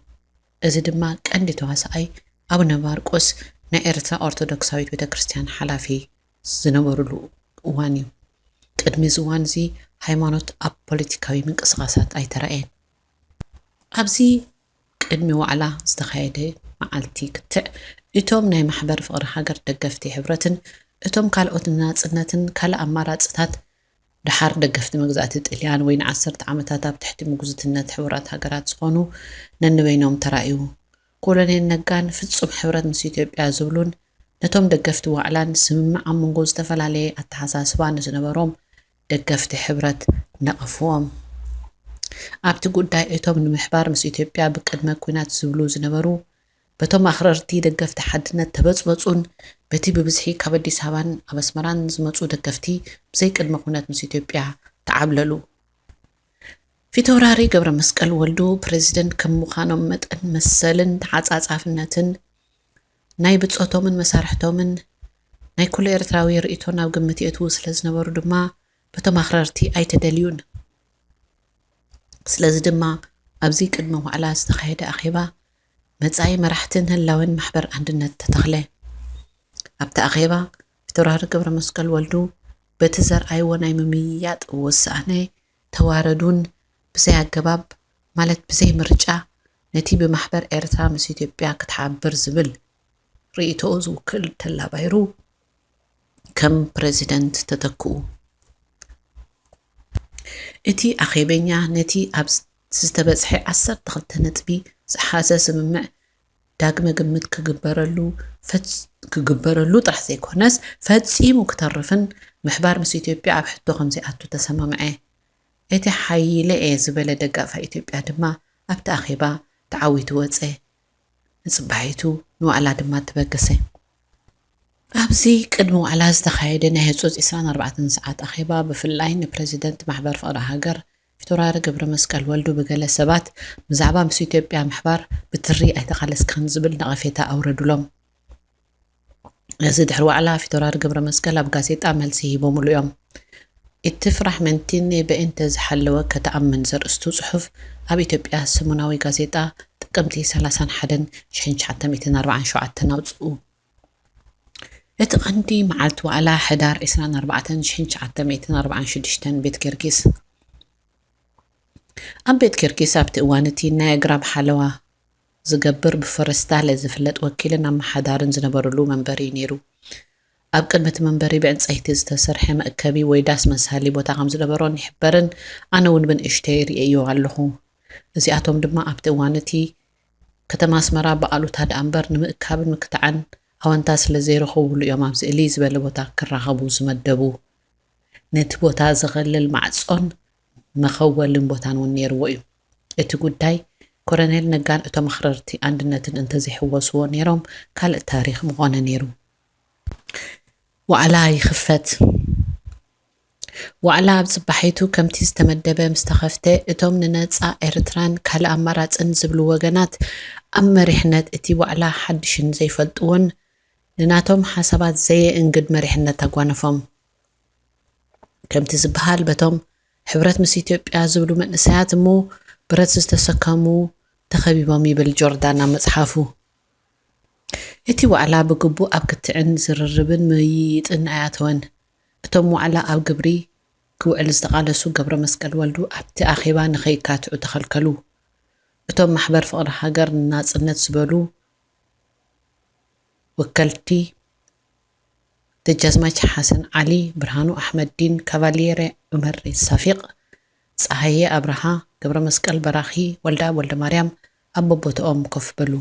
እዚ ድማ ቀንዲ ተዋሳኣይ ኣቡነ ማርቆስ ናይ ኤርትራ ኦርቶዶክሳዊት ቤተ ክርስቲያን ሓላፊ ዝነበሩሉ እዋን እዩ። ቅድሚ እዚ እዋን እዚ ሃይማኖት ኣብ ፖለቲካዊ ምንቅስቓሳት ኣይተራእየን። ኣብዚ ቅድሚ ዋዕላ ዝተኻየደ መዓልቲ ክትዕ እቶም ናይ ማሕበር ፍቕሪ ሃገር ደገፍቲ ሕብረትን እቶም ካልኦት ንናጽነትን ካልእ ኣማራጽታት ደሓር ደገፍቲ መግዛእቲ ጥልያን ወይ ንዓሰርተ ዓመታት ኣብ ትሕቲ ምጉዝትነት ሕቡራት ሃገራት ዝኾኑ ነንበይኖም ተራእዩ። ኮሎኔል ነጋን ፍጹም ሕብረት ምስ ኢትዮጵያ ዝብሉን ነቶም ደገፍቲ ዋዕላን ስምምዕ ኣብ መንጎ ዝተፈላለየ ኣተሓሳስባ ንዝነበሮም ደገፍቲ ሕብረት ነቐፍዎም። ኣብቲ ጉዳይ እቶም ንምሕባር ምስ ኢትዮጵያ ብቅድመ ኲናት ዝብሉ ዝነበሩ በቶም ኣኽረርቲ ደገፍቲ ሓድነት ተበጽበጹን በቲ ብብዝሒ ካብ ኣዲስ ኣበባን ኣብ ኣስመራን ዝመጹ ደገፍቲ ብዘይ ቅድመ ኩነት ምስ ኢትዮጵያ ተዓብለሉ። ፊተውራሪ ገብረ መስቀል ወልዱ ፕሬዚደንት ከም ምዃኖም መጠን መሰልን ተዓጻጻፍነትን ናይ ብጾቶምን መሳርሕቶምን ናይ ኩሉ ኤርትራዊ ርእይቶ ናብ ግምት የእትዉ ስለ ዝነበሩ ድማ በቶም ኣኽረርቲ ኣይተደልዩን። ስለዚ ድማ ኣብዚ ቅድሚ ዋዕላ ዝተኻየደ ኣኼባ መጻኢ መራሕትን ህላወን ማሕበር ኣንድነት ተተኽለ። ኣብቲ ኣኼባ ፊተውራሪ ገብረ መስቀል ወልዱ በቲ ዘርኣይዎ ናይ ምምይያጥ ውሳነ ተዋረዱን ብዘይ ኣገባብ ማለት ብዘይ ምርጫ ነቲ ብማሕበር ኤርትራ ምስ ኢትዮጵያ ክትሓብር ዝብል ርእይቶኡ ዝውክል ተላባይሩ ከም ፕረዚደንት ተተክኡ። እቲ ኣኼበኛ ነቲ ኣብ ዝተበጽሐ ዓሰርተ ክልተ ነጥቢ ዝሓዘ ስምምዕ ዳግመ ግምት ክግበረሉ ፈጽ- ክግበረሉ ጥራሕ ዘይኮነስ ፈጺሙ ክተርፍን ምሕባር ምስ ኢትዮጵያ ኣብ ሕቶ ከም ዘይኣቱ ተሰማምዐ። እቲ ሓይለ እየ ዝበለ ደጋፋይ ኢትዮጵያ ድማ ኣብቲ ኣኼባ ተዓዊቱ ወጸ። ንጽባሒቱ ንዋዕላ ድማ ተበገሰ። ኣብዚ ቅድሚ ዋዕላ ዝተኻየደ ናይ ህጹጽ ዕስራን ኣርባዕተን ሰዓት ኣኼባ ብፍላይ ንፕረዚደንት ማሕበር ፍቕሪ ሃገር ፊተውራሪ ገብረ መስቀል ወልዱ ብገለ ሰባት ብዛዕባ ምስ ኢትዮጵያ ምሕባር ብትሪ ኣይተቓለስካን ዝብል ነቐፌታ ኣውረዱሎም። እዚ ድሕሪ ዋዕላ ፊተውራሪ ገብረ መስቀል ኣብ ጋዜጣ መልሲ ሂቦምሉ እዮም። ኢትፍራሕ መንቲኒ በእንተ ዝሓለወ ከተኣምን ዘርእስቱ ጽሑፍ ኣብ ኢትዮጵያ ሰሙናዊ ጋዜጣ ጥቅምቲ ሰላሳን ሓደን ሽሕን ትሽዓተ ሚእትን ኣርባዓን ሸውዓተን ኣውጽኡ። እቲ ቀንዲ መዓልቲ ዋዕላ ሕዳር ዕስራን ኣርባዕተን ሽሕን ትሽዓተ ሚእትን ኣርባዓን ሽዱሽተን ቤት ጊዮርጊስ። ኣብ ቤት ጊዮርጊስ ኣብቲ እዋን እቲ ናይ ኣግራብ ሓለዋ ዝገብር ብፈረስታለ ዝፍለጥ ወኪልን ኣመሓዳርን ዝነበሩሉ መንበሪ እዩ ነይሩ። ኣብ ቅድሚ እቲ መንበሪ ብዕንጸይቲ ዝተሰርሐ መእከቢ ወይ ዳስ መሳሊ ቦታ ከም ዝነበሮን ይሕበርን ኣነ እውን ብንእሽተይ ርእየዮ ኣለኹ። እዚኣቶም ድማ ኣብቲ እዋን እቲ ከተማ ኣስመራ ብኣሉታ ደኣ እምበር ንምእካብን ምክትዓን ኣወንታ ስለ ዘይረኸቡሉ እዮም ኣብ ስእሊ ዝበለ ቦታ ክራኸቡ ዝመደቡ። ነቲ ቦታ ዘኸልል ማዕጾን መኸወልን ቦታን እውን ነይርዎ እዩ። እቲ ጉዳይ ኮረኔል ነጋን እቶም ኣኽረርቲ ኣንድነትን እንተዘይሕወስዎ ነይሮም ካልእ ታሪኽ ምኾነ ነይሩ። ዋዕላ ይኽፈት። ዋዕላ ኣብ ጽባሒቱ ከምቲ ዝተመደበ ምስ ተኸፍተ እቶም ንነጻ ኤርትራን ካልእ ኣማራጽን ዝብሉ ወገናት ኣብ መሪሕነት እቲ ዋዕላ ሓድሽን ዘይፈልጥዎን ንናቶም ሓሳባት ዘየእንግድ መሪሕነት ኣጓነፎም። ከምቲ ዝበሃል በቶም ሕብረት ምስ ኢትዮጵያ ዝብሉ መንእሰያት እሞ ብረት ዝተሰከሙ ተኸቢቦም ይብል ጆርዳን ኣብ መጽሓፉ። እቲ ዋዕላ ብግቡእ ኣብ ክትዕን ዝርርብን ምይይጥን ኣያተወን። እቶም ዋዕላ ኣብ ግብሪ ክውዕል ዝተቓለሱ ገብረ መስቀል ወልዱ ኣብቲ ኣኼባ ንኸይካትዑ ተኸልከሉ። እቶም ማሕበር ፍቕሪ ሃገር ንናጽነት ዝበሉ ወከልቲ ደጃዝማች ሓሰን ዓሊ፣ ብርሃኑ ኣሕመድዲን፣ ካቫልየረ ዑመር ሳፊቕ፣ ጸሃየ ኣብርሃ፣ ገብረ መስቀል በራኺ፣ ወልደኣብ ወልደማርያም ኣብ በቦትኦም ኮፍ በሉ።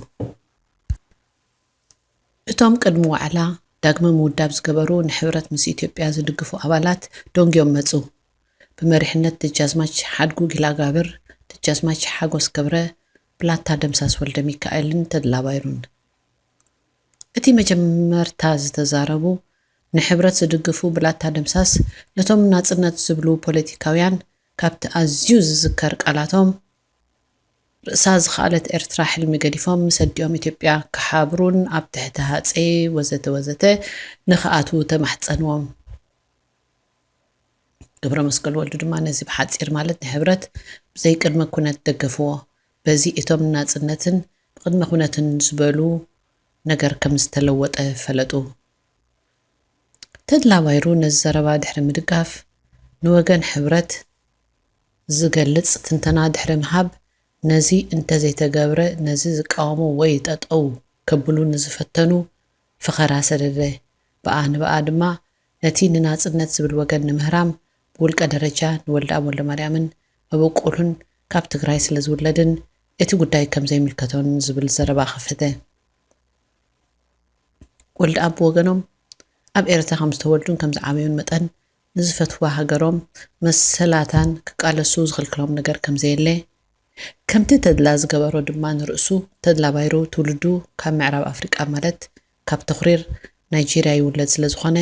እቶም ቅድሚ ዋዕላ ዳግመ ምውዳብ ዝገበሩ ንሕብረት ምስ ኢትዮጵያ ዝድግፉ ኣባላት ደንጊዮም መጹ። ብመሪሕነት ደጃዝማች ሓድጉ ጊላጋብር፣ ደጃዝማች ሓጎስ ገብረ፣ ብላታ ደምሳስ ወልደ ሚካኤልን ተድላ ባይሩን። እቲ መጀመርታ ዝተዛረቡ ንሕብረት ዝድግፉ ብላታ ደምሳስ ነቶም ናጽነት ዝብሉ ፖለቲካውያን ካብቲ ኣዝዩ ዝዝከር ቃላቶም ርእሳ ዝኸኣለት ኤርትራ ሕልሚ ገዲፎም ምስ ኣዲኦም ኢትዮጵያ ክሓብሩን ኣብ ትሕቲ ሃጸይ ወዘተ ወዘተ ንኽኣትዉ ተማሕጸንዎም። ገብረመስቀል ወልዱ ድማ ነዚ ብሓጺር ማለት ንሕብረት ብዘይ ቅድመ ኩነት ደገፍዎ። በዚ እቶም ንናጽነትን ብቅድመ ኩነትን ዝበሉ ነገር ከም ዝተለወጠ ፈለጡ። ተድላ ባይሩ ነዚ ዘረባ ድሕሪ ምድጋፍ፣ ንወገን ሕብረት ዝገልጽ ትንተና ድሕሪ ምሃብ፣ ነዚ እንተዘይተገብረ ነዚ ዝቃወሙ ወይ ጠጠው ከብሉ ንዝፈተኑ ፈኸራ ሰደደ። ብኣ ንብኣ ድማ ነቲ ንናጽነት ዝብል ወገን ንምህራም ብውልቀ ደረጃ ንወልደኣብ ወልደማርያምን መበቆሉን ካብ ትግራይ ስለዝውለድን እቲ ጉዳይ ከምዘይምልከቶን ዝብል ዘረባ ከፈተ። ወልደኣብ ብወገኖም ኣብ ኤርትራ ከም ዝተወልዱን ከም ዝዓበዩን መጠን ንዝፈትዋ ሃገሮም መሰላታን ክቃለሱ ዝኽልክሎም ነገር ከም ዘየለ፣ ከምቲ ተድላ ዝገበሮ ድማ ንርእሱ ተድላ ባይሩ ትውልዱ ካብ ምዕራብ ኣፍሪቃ ማለት ካብ ተኹሪር ናይጄርያ ይውለድ ስለ ዝኾነ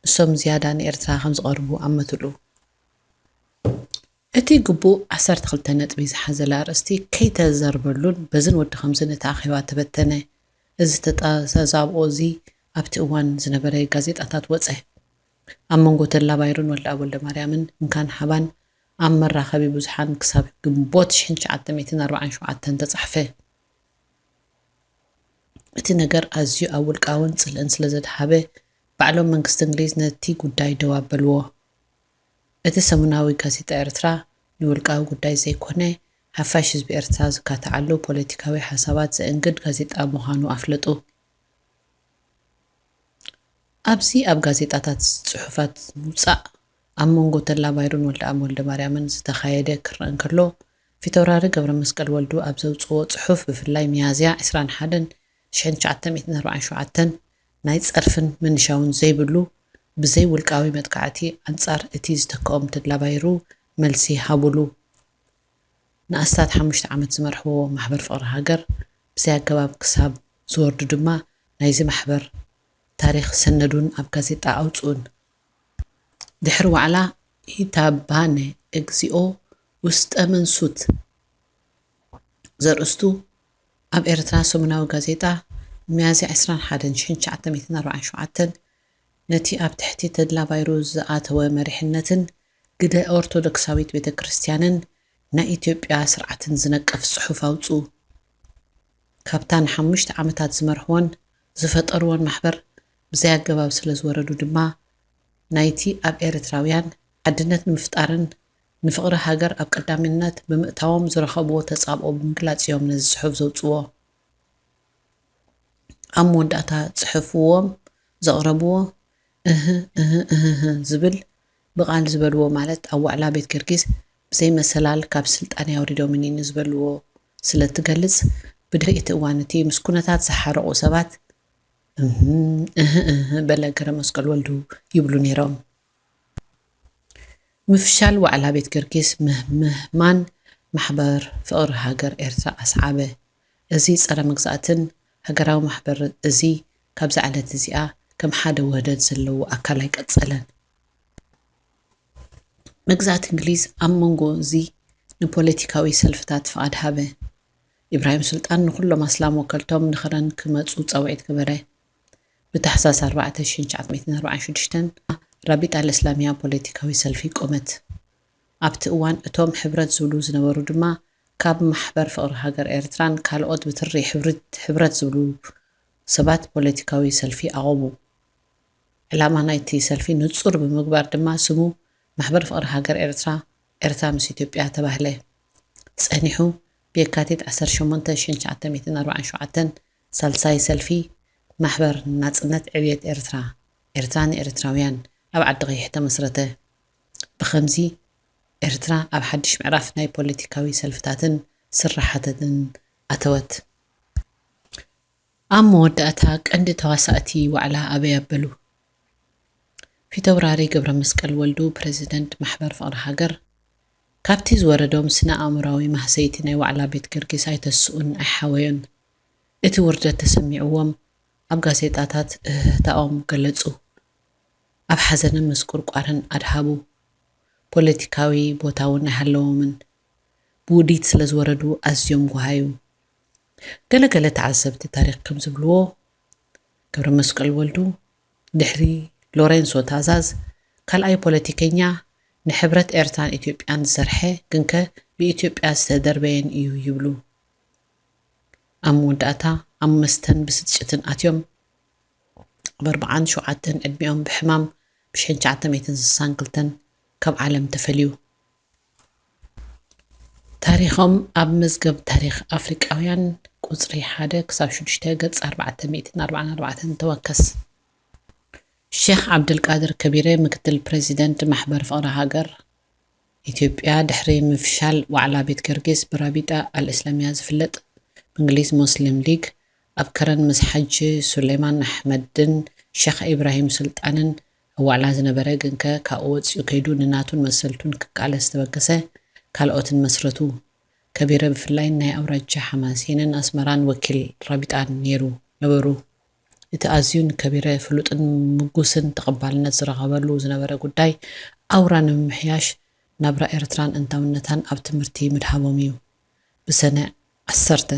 ንሶም ዝያዳ ንኤርትራ ከም ዝቐርቡ ኣመትሉ። እቲ ግቡእ ዓሰርተ ክልተ ነጥቢ ዝሓዘለ ኣርእስቲ ከይተዘርበሉን በዝን ወዲ ከምዝን እቲ ኣኼባ ተበተነ። እዚ ተጠዛብኦ እዚ ኣብቲ እዋን ዝነበረ ጋዜጣታት ወጸ። ኣብ መንጎ ተድላ ባይሩን ወልደኣብ ወልደማርያምን እንካን ሓባን ኣብ መራኸቢ ብዙሓን ክሳብ ግንቦት ሽሕን ትሽዓተ ሚእትን ኣርባዓን ሸውዓተን ተጻሕፈ። እቲ ነገር ኣዝዩ ኣብ ውልቃውን ጽልእን ስለ ዘድሃበ፣ ባዕሎም መንግስቲ እንግሊዝ ነቲ ጉዳይ ደው ኣበልዎ። እቲ ሰሙናዊ ጋዜጣ ኤርትራ ንውልቃዊ ጉዳይ ዘይኮነ፣ ሓፋሽ ህዝቢ ኤርትራ ዝካትዓሉ ፖለቲካዊ ሓሳባት ዘእንግድ ጋዜጣ ምዃኑ ኣፍለጡ። ኣብዚ ኣብ ጋዜጣታት ጽሑፋት ምውጻእ ኣብ መንጎ ተድላ ባይሩን ወልደኣብ ወልደማርያምን ዝተኻየደ ክረአ እንከሎ፣ ፊተውራሪ ገብረመስቀል ወልዱ ኣብ ዘውጽኦ ጽሑፍ፣ ብፍላይ ሚያዝያ ዕስራን ሓደን ሽሕን ትሽዓተ ሚእትን ኣርባዓን ሸውዓተን ናይ ጸርፍን ምንሻውን ዘይብሉ ብዘይ ውልቃዊ መጥቃዕቲ ኣንጻር እቲ ዝተክኦም ተድላ ባይሩ መልሲ ሃቡሉ። ንኣስታት ሓሙሽተ ዓመት ዝመርሕዎ ማሕበር ፍቕሪ ሃገር ብዘይ ኣገባብ ክሳብ ዝወርዱ ድማ ናይዚ ማሕበር ታሪኽ ሰነዱን ኣብ ጋዜጣ ኣውጽኡን። ድሕሪ ዋዕላ ኢታባነ እግዚኦ ውስጠ መንሱት ዘርእስቱ ኣብ ኤርትራ ሰሙናዊ ጋዜጣ ሚያዝያ ዕስራን ሓደን ሽሕን ትሽዓተ ሚእትን ኣርባዓን ሸውዓተን ነቲ ኣብ ትሕቲ ተድላ ባይሩ ዝኣተወ መሪሕነትን ግደ ኦርቶዶክሳዊት ቤተ ክርስቲያንን ናይ ኢትዮጵያ ስርዓትን ዝነቅፍ ጽሑፍ ኣውጽኡ። ካብታ ንሓሙሽተ ዓመታት ዝመርሕዎን ዝፈጠርዎን ማሕበር ብዘይ ኣገባብ ስለ ዝወረዱ ድማ ናይቲ ኣብ ኤርትራውያን ሓድነት ንምፍጣርን ንፍቕሪ ሃገር ኣብ ቀዳምነት ብምእታዎም ዝረኸብዎ ተጻብኦ ብምግላጽ እዮም ነዚ ጽሑፍ ዘውጽዎ። ኣብ መወዳእታ ጽሑፍዎም ዘቕረብዎ እህ እህ እህ እህ ዝብል ብቓል ዝበልዎ ማለት ኣብ ዋዕላ ቤት ጊዮርጊስ ብዘይ መሰላል ካብ ስልጣን ያውሪዶምኒ ንዝበልዎ ስለ እትገልጽ ብድሕሪ እቲ እዋን እቲ ምስ ኩነታት ዝሓረቑ ሰባት እህም እህ እህ በለ ገረመስቀል ወልዱ ይብሉ ነይሮም። ምፍሻል ዋዕላ ቤት ጊዮርጊስ ምህምህማን ማሕበር ፍቕሪ ሃገር ኤርትራ ኣስዓበ። እዚ ጸረ መግዛእትን ሃገራዊ ማሕበር እዚ ካብዛ ዕለት እዚኣ ከም ሓደ ውህደት ዘለዎ ኣካል ኣይቀጸለን። መግዛእቲ እንግሊዝ ኣብ መንጎ እዚ ንፖለቲካዊ ሰልፍታት ፍቓድ ሃበ። ኢብራሂም ሱልጣን ንኹሎም ኣስላም ወከልቶም ንኸረን ክመጹ ጻውዒት ገበረ። ብታሕሳስ ኣርባዕተ ሽሕን ትሽዓተ ሚእትን ኣርባዓን ሽዱሽተን ራቢጣ ኣልእስላሚያ ፖለቲካዊ ሰልፊ ቆመት። ኣብቲ እዋን እቶም ሕብረት ዝብሉ ዝነበሩ ድማ ካብ ማሕበር ፍቕሪ ሃገር ኤርትራን ካልኦት ብትሪ ሕብርት-፣ ሕብረት ዝብሉ ሰባት ፖለቲካዊ ሰልፊ ኣቖሙ። ዕላማ ናይቲ ሰልፊ ንጹር ብምግባር ድማ ስሙ ማሕበር ፍቕሪ ሃገር ኤርትራ፣ ኤርትራ ምስ ኢትዮጵያ ተባህለ። ጸኒሑ ብየካቲት ዓሰርተ ሸሞንተ ሽሕን ትሽዓተ ሚእትን ኣርባዓን ሸውዓተን ሳልሳይ ሰልፊ ማሕበር ናጽነት ዕብየት ኤርትራ፣ ኤርትራ ንኤርትራውያን ኣብ ዓዲ ቀይሕ ተመስረተ። ብኸምዚ ኤርትራ ኣብ ሓድሽ ምዕራፍ ናይ ፖለቲካዊ ሰልፍታትን ስራሓትን ኣተወት። ኣብ መወዳእታ ቀንዲ ተዋሳእቲ ዋዕላ ኣበይ ኣበሉ? ፊተውራሪ ገብረመስቀል ወልዱ ፕረዚደንት ማሕበር ፍቕሪ ሃገር ካብቲ ዝወረዶም ስነ ኣእምራዊ ማህሰይቲ ናይ ዋዕላ ቤት ጊዮርጊስ ኣይተስኡን ኣይሓወዩን። እቲ ውርደት ተሰሚዕዎም ኣብ ጋዜጣታት እህህታኦም ገለጹ። ኣብ ሓዘንን ምስቁርቋርን ኣድሃቡ። ፖለቲካዊ ቦታ እውን ኣይሃለዎምን። ብውዲት ስለ ዝወረዱ ኣዝዮም ጓሃዩ። ገለ ገለ ተዓዘብቲ ታሪኽ ከም ዝብልዎ፣ ገብረመስቀል ወልዱ ድሕሪ ሎሬንሶ ታዛዝ ካልኣይ ፖለቲከኛ ንሕብረት ኤርትራን ኢትዮጵያን ዝሰርሐ ግንከ ብኢትዮጵያ ዝተደርበየን እዩ ይብሉ። ኣብ መወዳእታ ኣብ መስተን ብስጭትን ኣትዮም ኣብ ኣርብዓን ሸውዓተን ዕድሚኦም ብሕማም ብሽሕን ትሽዓተ ሚእትን ስሳን ክልተን ካብ ዓለም ተፈልዩ። ታሪኾም ኣብ መዝገብ ታሪኽ ኣፍሪቃውያን ቁጽሪ ሓደ ክሳብ ሽዱሽተ ገጽ ኣርባዕተ ሚእትን ኣርባዓን ኣርባዕተን ተወከስ። ሼኽ ዓብደልቃድር ከቢረ ምክትል ፕሬዚደንት ማሕበር ፍቕሪ ሃገር ኢትዮጵያ ድሕሪ ምፍሻል ዋዕላ ቤት ገርጌስ ብራቢጣ ኣልእስላሚያ ዝፍለጥ ብእንግሊዝ ሙስሊም ሊግ ኣብ ከረን ምስ ሓጂ ሱሌማን ኣሕመድን ሸኽ ኢብራሂም ሱልጣንን ኣብ ዋዕላ ዝነበረ ግንከ ካብኡ ወፂኡ ከይዱ ንናቱን መሰልቱን ክቃለስ ዝተበገሰ ካልኦትን መስረቱ። ከቢረ ብፍላይ ናይ ኣውራጃ ሓማሴንን ኣስመራን ወኪል ራቢጣን ነይሩ ነበሩ። እቲ ኣዝዩ ንከቢረ ፍሉጥን ምጉስን ተቐባልነት ዝረኸበሉ ዝነበረ ጉዳይ ኣውራ ንምምሕያሽ ናብራ ኤርትራን እንታውነታን ኣብ ትምህርቲ ምድሃቦም እዩ። ብሰነ ዓሰርተ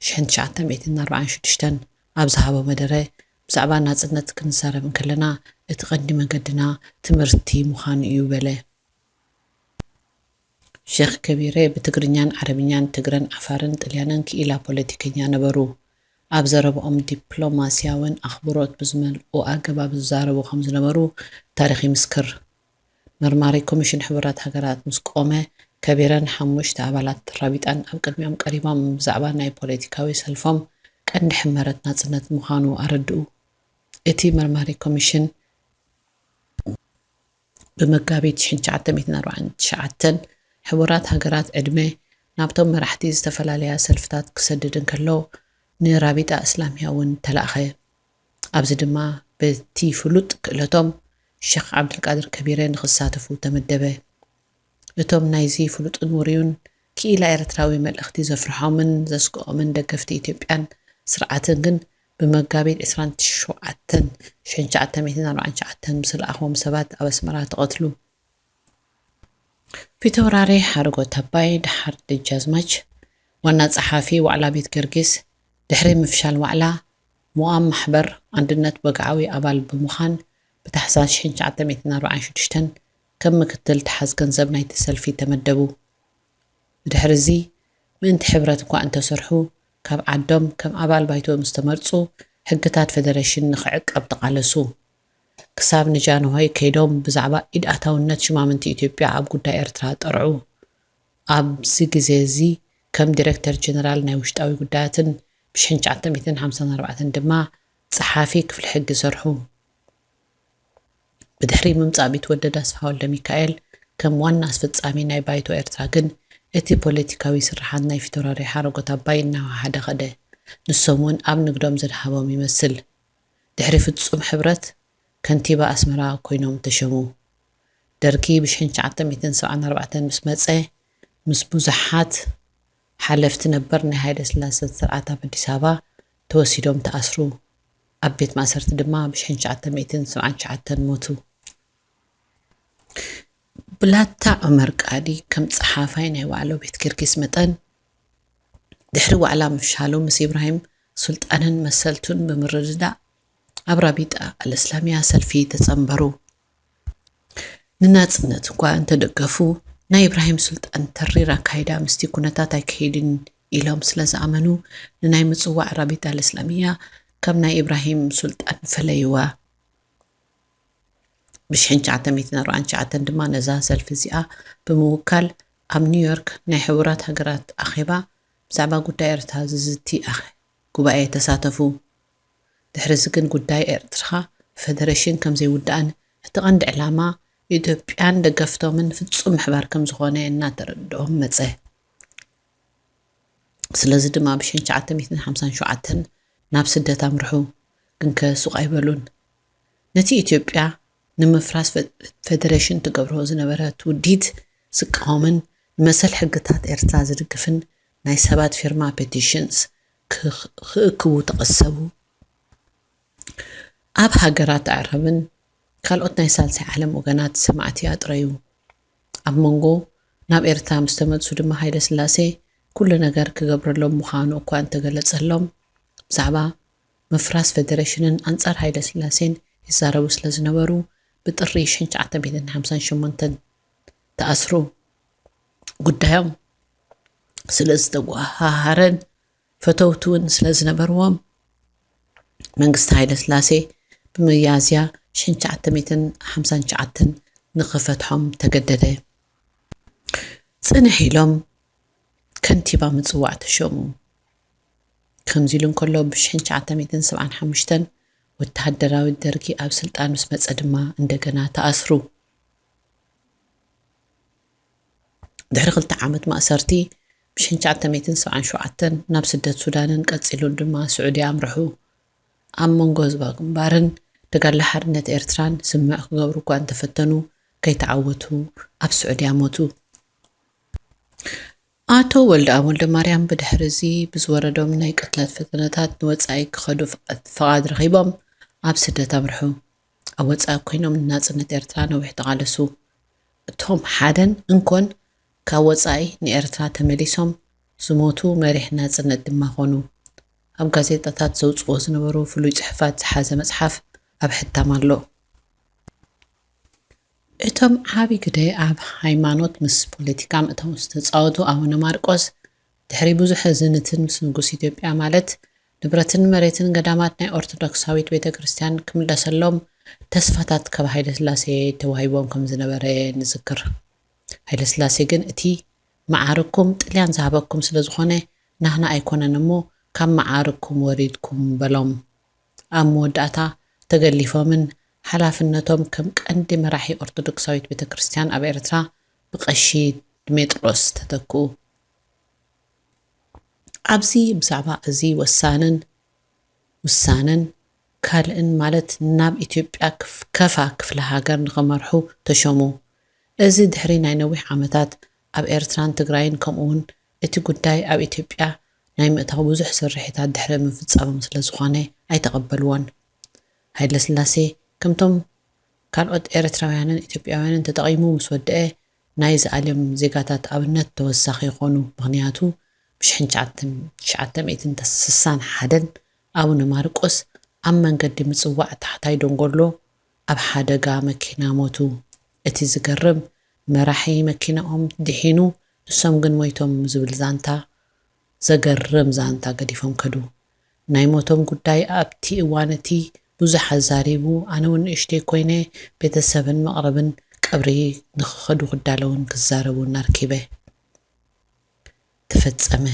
ሽሕን ትሽዓተ ሚእትን ኣርባዓን ሽዱሽተን ኣብ ዝሃቦ መደረ ብዛዕባ ናጽነት ክንዛረብ እንከለና እቲ ቀንዲ መገድና ትምህርቲ ምዃኑ እዩ በለ። ሼኽ ከቢረ ብትግርኛን ዓረብኛን ትግረን ዓፋርን ጥልያንን ክኢላ ፖለቲከኛ ነበሩ። ኣብ ዘረብኦም ዲፕሎማስያውን ኣኽብሮት ብዝመልኦ ኣገባብ ዝዛረቡ ከም ዝነበሩ ታሪኽ ይምስክር። መርማሪ ኮሚሽን ሕቡራት ሃገራት ምስ ቆመ፣ ከቢረን ሓሙሽተ ኣባላት ራቢጣን ኣብ ቅድሚኦም ቀሪቦም ብዛዕባ ናይ ፖለቲካዊ ሰልፎም ቀንዲ ሕመረት ናጽነት ምዃኑ ኣረድኡ። እቲ መርማሪ ኮሚሽን ብመጋቢት ሽሕን ትሽዓተ ሚእትን ኣርባዓን ትሽዓተን ሕቡራት ሃገራት ዕድመ ናብቶም መራሕቲ ዝተፈላለያ ሰልፍታት ክሰድድ እንከሎ ንራቢጣ እስላሚያ እውን ተላእኸ። ኣብዚ ድማ በቲ ፍሉጥ ክእለቶም ሸኽ ዓብዱልቃድር ከቢረ ንኽሳተፉ ተመደበ። እቶም ናይዚ ፍሉጥን ውሩዩን ክኢላ ኤርትራዊ መልእኽቲ ዘፍርሖምን ዘስግኦምን ደገፍቲ ኢትዮጵያን ስርዓትን ግን ብመጋቢት ዕስራን ሸውዓተን ሽሕን ትሽዓተ ሚእትን ኣርባዓን ትሽዓተን ብዝለኣኽዎም ሰባት ኣብ ኣስመራ ተቐትሉ። ፊተውራሪ ሓረጎት ኣባይ ደሓር ደጃዝማች ዋና ጸሓፊ ዋዕላ ቤት ገርጌስ ድሕሪ ምፍሻል ዋዕላ ሙቓም ማሕበር ኣንድነት ወግዓዊ ኣባል ብምዃን ብታሕሳስ ሽሕን ትሽዓተ ሚእትን ኣርባዓን ሽዱሽተን ከም ምክትል ተሓዝ ገንዘብ ናይቲ ሰልፊ ተመደቡ። ብድሕሪ እዚ ምእንቲ ሕብረት እኳ እንተሰርሑ ካብ ዓዶም ከም ኣባል ባይቶ ምስ ተመርጹ ሕግታት ፌደሬሽን ንኽዕቀብ ተቓለሱ። ክሳብ ንጃንሆይ ከይዶም ብዛዕባ ኢድ ኣታውነት ሽማምንቲ ኢትዮጵያ ኣብ ጉዳይ ኤርትራ ጠርዑ። ኣብዚ ግዜ እዚ ከም ዲሬክተር ጀነራል ናይ ውሽጣዊ ጉዳያትን ብሽሕን ትሽዓተ ሚእትን ሓምሳን ኣርባዕተን ድማ ጸሓፊ ክፍሊ ሕጊ ሰርሑ። ብድሕሪ ምምጻእ ቢትወደድ ኣስፍሃ ወልደሚካኤል ከም ዋና ኣስፈጻሚ ናይ ባይቶ ኤርትራ ግን እቲ ፖለቲካዊ ስርሓት ናይ ፊተውራሪ ሓረጎት ኣባይ እናወሓደ ከደ። ንሶም እውን ኣብ ንግዶም ዘድሃቦም ይመስል። ድሕሪ ፍጹም ሕብረት ከንቲባ ኣስመራ ኮይኖም ተሸሙ። ደርጊ ብሽሕን ትሽዓተ ሚእትን ሰብዓን ኣርባዕተን ምስ መጸ፣ ምስ ብዙሓት ሓለፍቲ ነበር ናይ ሃይለ ስላሰ ስርዓት ኣብ ኣዲስ ኣበባ ተወሲዶም ተኣስሩ። ኣብ ቤት ማእሰርቲ ድማ ብሽሕን ትሽዓተ ሚእትን ሰብዓን ትሽዓተን ሞቱ። ብላታ ዑመር ቃዲ ከም ጸሓፋይ ናይ ዋዕሎ ቤት ጊዮርጊስ መጠን፣ ድሕሪ ዋዕላ ምፍሻሉ ምስ ኢብራሂም ሱልጣንን መሰልቱን ብምርድዳእ ኣብ ራቢጣ ኣልእስላሚያ ሰልፊ ተጸንበሩ። ንናጽነት እኳ እንተደገፉ፣ ናይ ኢብራሂም ሱልጣን ተሪር ኣካይዳ ምስቲ ኩነታት ኣይከይድን ኢሎም ስለ ዝኣመኑ፣ ንናይ ምጽዋዕ ራቢጣ ኣልእስላሚያ ካብ ናይ ኢብራሂም ሱልጣን ፈለይዋ። ብሽሕን ትሽዓተ ሚእትን ኣርባዓን ትሽዓተን ድማ ነዛ ሰልፊ እዚኣ ብምውካል ኣብ ኒውዮርክ ናይ ሕቡራት ሃገራት ኣኼባ ብዛዕባ ጉዳይ ኤርትራ ዝዝቲ ኣኸ ጉባኤ ተሳተፉ። ድሕሪ እዚ ግን ጉዳይ ኤርትራ ብፈደረሽን ከም ዘይውዳእን እቲ ቀንዲ ዕላማ ኢትዮጵያን ደገፍቶምን ፍጹም ምሕባር ከም ዝኾነ እናተረድኦም መጸ። ስለዚ ድማ ብሽሕን ትሽዓተ ሚእትን ሓምሳን ሸውዓተን ናብ ስደት ኣምርሑ፣ ግንከ ሱቕ ኣይበሉን። ነቲ ኢትዮጵያ ንምፍራስ ፈ-፣ ፈደረሽን ትገብሮ ዝነበረት ውዲት ዝቃወምን ንመሰል ሕግታት ኤርትራ ዝድግፍን ናይ ሰባት ፊርማ ፔቲሽንስ ክኽ-፣ ክእክቡ ተቐሰቡ። ኣብ ሃገራት ኣዕራብን ካልኦት ናይ ሳልሳይ ዓለም ወገናት ሰማዕቲ ኣጥረዩ። ኣብ መንጎ ናብ ኤርትራ ምስ ተመልሱ ድማ ሃይለ ስላሴ ኩሉ ነገር ክገብረሎም ምዃኑ እኳ እንተገለጸሎም፣ ብዛዕባ ምፍራስ ፈደረሽንን ኣንጻር ሃይለ ስላሴን ይዛረቡ ስለ ዝነበሩ፣ ብጥሪ ሽሕን ትሽዓተ ሚእትን ሓምሳን ሸሞንተን ተኣስሩ። ጉዳዮም ስለ ዝተጓሃሃረን ፈተውቲ እውን ስለ ዝነበርዎም መንግስቲ ሃይለ ስላሴ ብመያዝያ ሽሕን ትሽዓተ ሚእትን ሓምሳን ትሽዓተን ንኽፈትሖም ተገደደ። ጽንሕ ኢሎም ከንቲባ ምጽዋዕ ተሾሙ። ከምዚ ኢሉ እንከሎ ብሽሕን ትሽዓተ ሚእትን ሰብዓን ሓሙሽተን ወተሃደራዊ ደርጊ ኣብ ስልጣን ምስ መጸ ድማ እንደገና ተኣስሩ። ድሕሪ ክልተ ዓመት ማእሰርቲ ብሽሕን ትሽዓተ ሚእትን ሰብዓን ሸውዓተን ናብ ስደት ሱዳንን ቀጺሉ ድማ ስዑዲ ኣምርሑ። ኣብ መንጎ ህዝባዊ ግንባርን ተጋድሎ ሓርነት ኤርትራን ስምምዕ ክገብሩ እኳ እንተፈተኑ ከይተዓወቱ ኣብ ስዑድያ ሞቱ። ኣቶ ወልደኣብ ወልደማርያም ብድሕሪ እዚ ብዝወረዶም ናይ ቅትለት ፈተነታት ንወጻኢ ክኸዱ ፍቓድ ረኺቦም ኣብ ስደት ኣምርሑ። ኣብ ወጻኢ ኮይኖም ንናጽነት ኤርትራ ነዊሕ ተቓለሱ። እቶም ሓደን እንኮን ካብ ወጻኢ ንኤርትራ ተመሊሶም ዝሞቱ መሪሕ ናጽነት ድማ ኾኑ። ኣብ ጋዜጣታት ዘውጽዎ ዝነበሩ ፍሉይ ጽሑፋት ዝሓዘ መጽሓፍ ኣብ ሕታም ኣሎ። እቶም ዓቢ ግደ ኣብ ሃይማኖት ምስ ፖለቲካ ምእታው ዝተጻወቱ ኣቡነ ማርቆስ ድሕሪ ብዙሕ ዝንትን ምስ ንጉስ ኢትዮጵያ ማለት ንብረትን መሬትን ገዳማት ናይ ኦርቶዶክሳዊት ቤተ ክርስቲያን ክምለሰሎም ተስፋታት ካብ ሃይለ ስላሴ ተዋሂቦም ከም ዝነበረ ንዝክር። ሃይለ ስላሴ ግን እቲ መዓርኩም ጥልያን ዝሃበኩም ስለ ዝኾነ ናህና ኣይኮነን እሞ ካብ መዓርኩም ወሪድኩም በሎም። ኣብ መወዳእታ ተገሊፎምን ሓላፍነቶም ከም ቀንዲ መራሒ ኦርቶዶክሳዊት ቤተ ክርስቲያን ኣብ ኤርትራ ብቐሺ ድሜጥሮስ ተተክኡ። ኣብዚ ብዛዕባ እዚ ወሳንን ውሳነን ካልእን ማለት ናብ ኢትዮጵያ ክፍ- ከፋ ክፍለ ሃገር ንኸመርሑ ተሾሙ። እዚ ድሕሪ ናይ ነዊሕ ዓመታት ኣብ ኤርትራን ትግራይን ከምኡውን እቲ ጉዳይ ኣብ ኢትዮጵያ ናይ ምእታው ብዙሕ ስርሒታት ድሕሪ ምፍጻሞም ስለ ዝኾነ ኣይተቐበልዎን። ሃይለ ስላሴ ከምቶም ካልኦት ኤርትራውያንን ኢትዮጵያውያንን ተጠቒሙ ምስ ወደአ ናይ ዝኣልዮም ዜጋታት ኣብነት ተወሳኺ ይኾኑ። ምኽንያቱ ብሽሕን ትሽዓተ ሚእትን ስሳን ሓደን ኣቡነ ማርቆስ ኣብ መንገዲ ምጽዋዕ ታሕታይ ደንጎሎ ኣብ ሓደጋ መኪና ሞቱ። እቲ ዝገርም መራሒ መኪናኦም ድሒኑ ንሶም ግን ሞይቶም ዝብል ዛንታ ዘገርም ዛንታ ገዲፎም ከዱ። ናይ ሞቶም ጉዳይ ኣብቲ እዋን እቲ ብዙሕ ኣዛሪቡ፣ ኣነ እውን ንእሽተይ ኮይነ ቤተሰብን መቕረብን ቀብሪ ንኽኸዱ ክዳለውን ክዛረቡን ኣርኪበ። ተፈጸመ።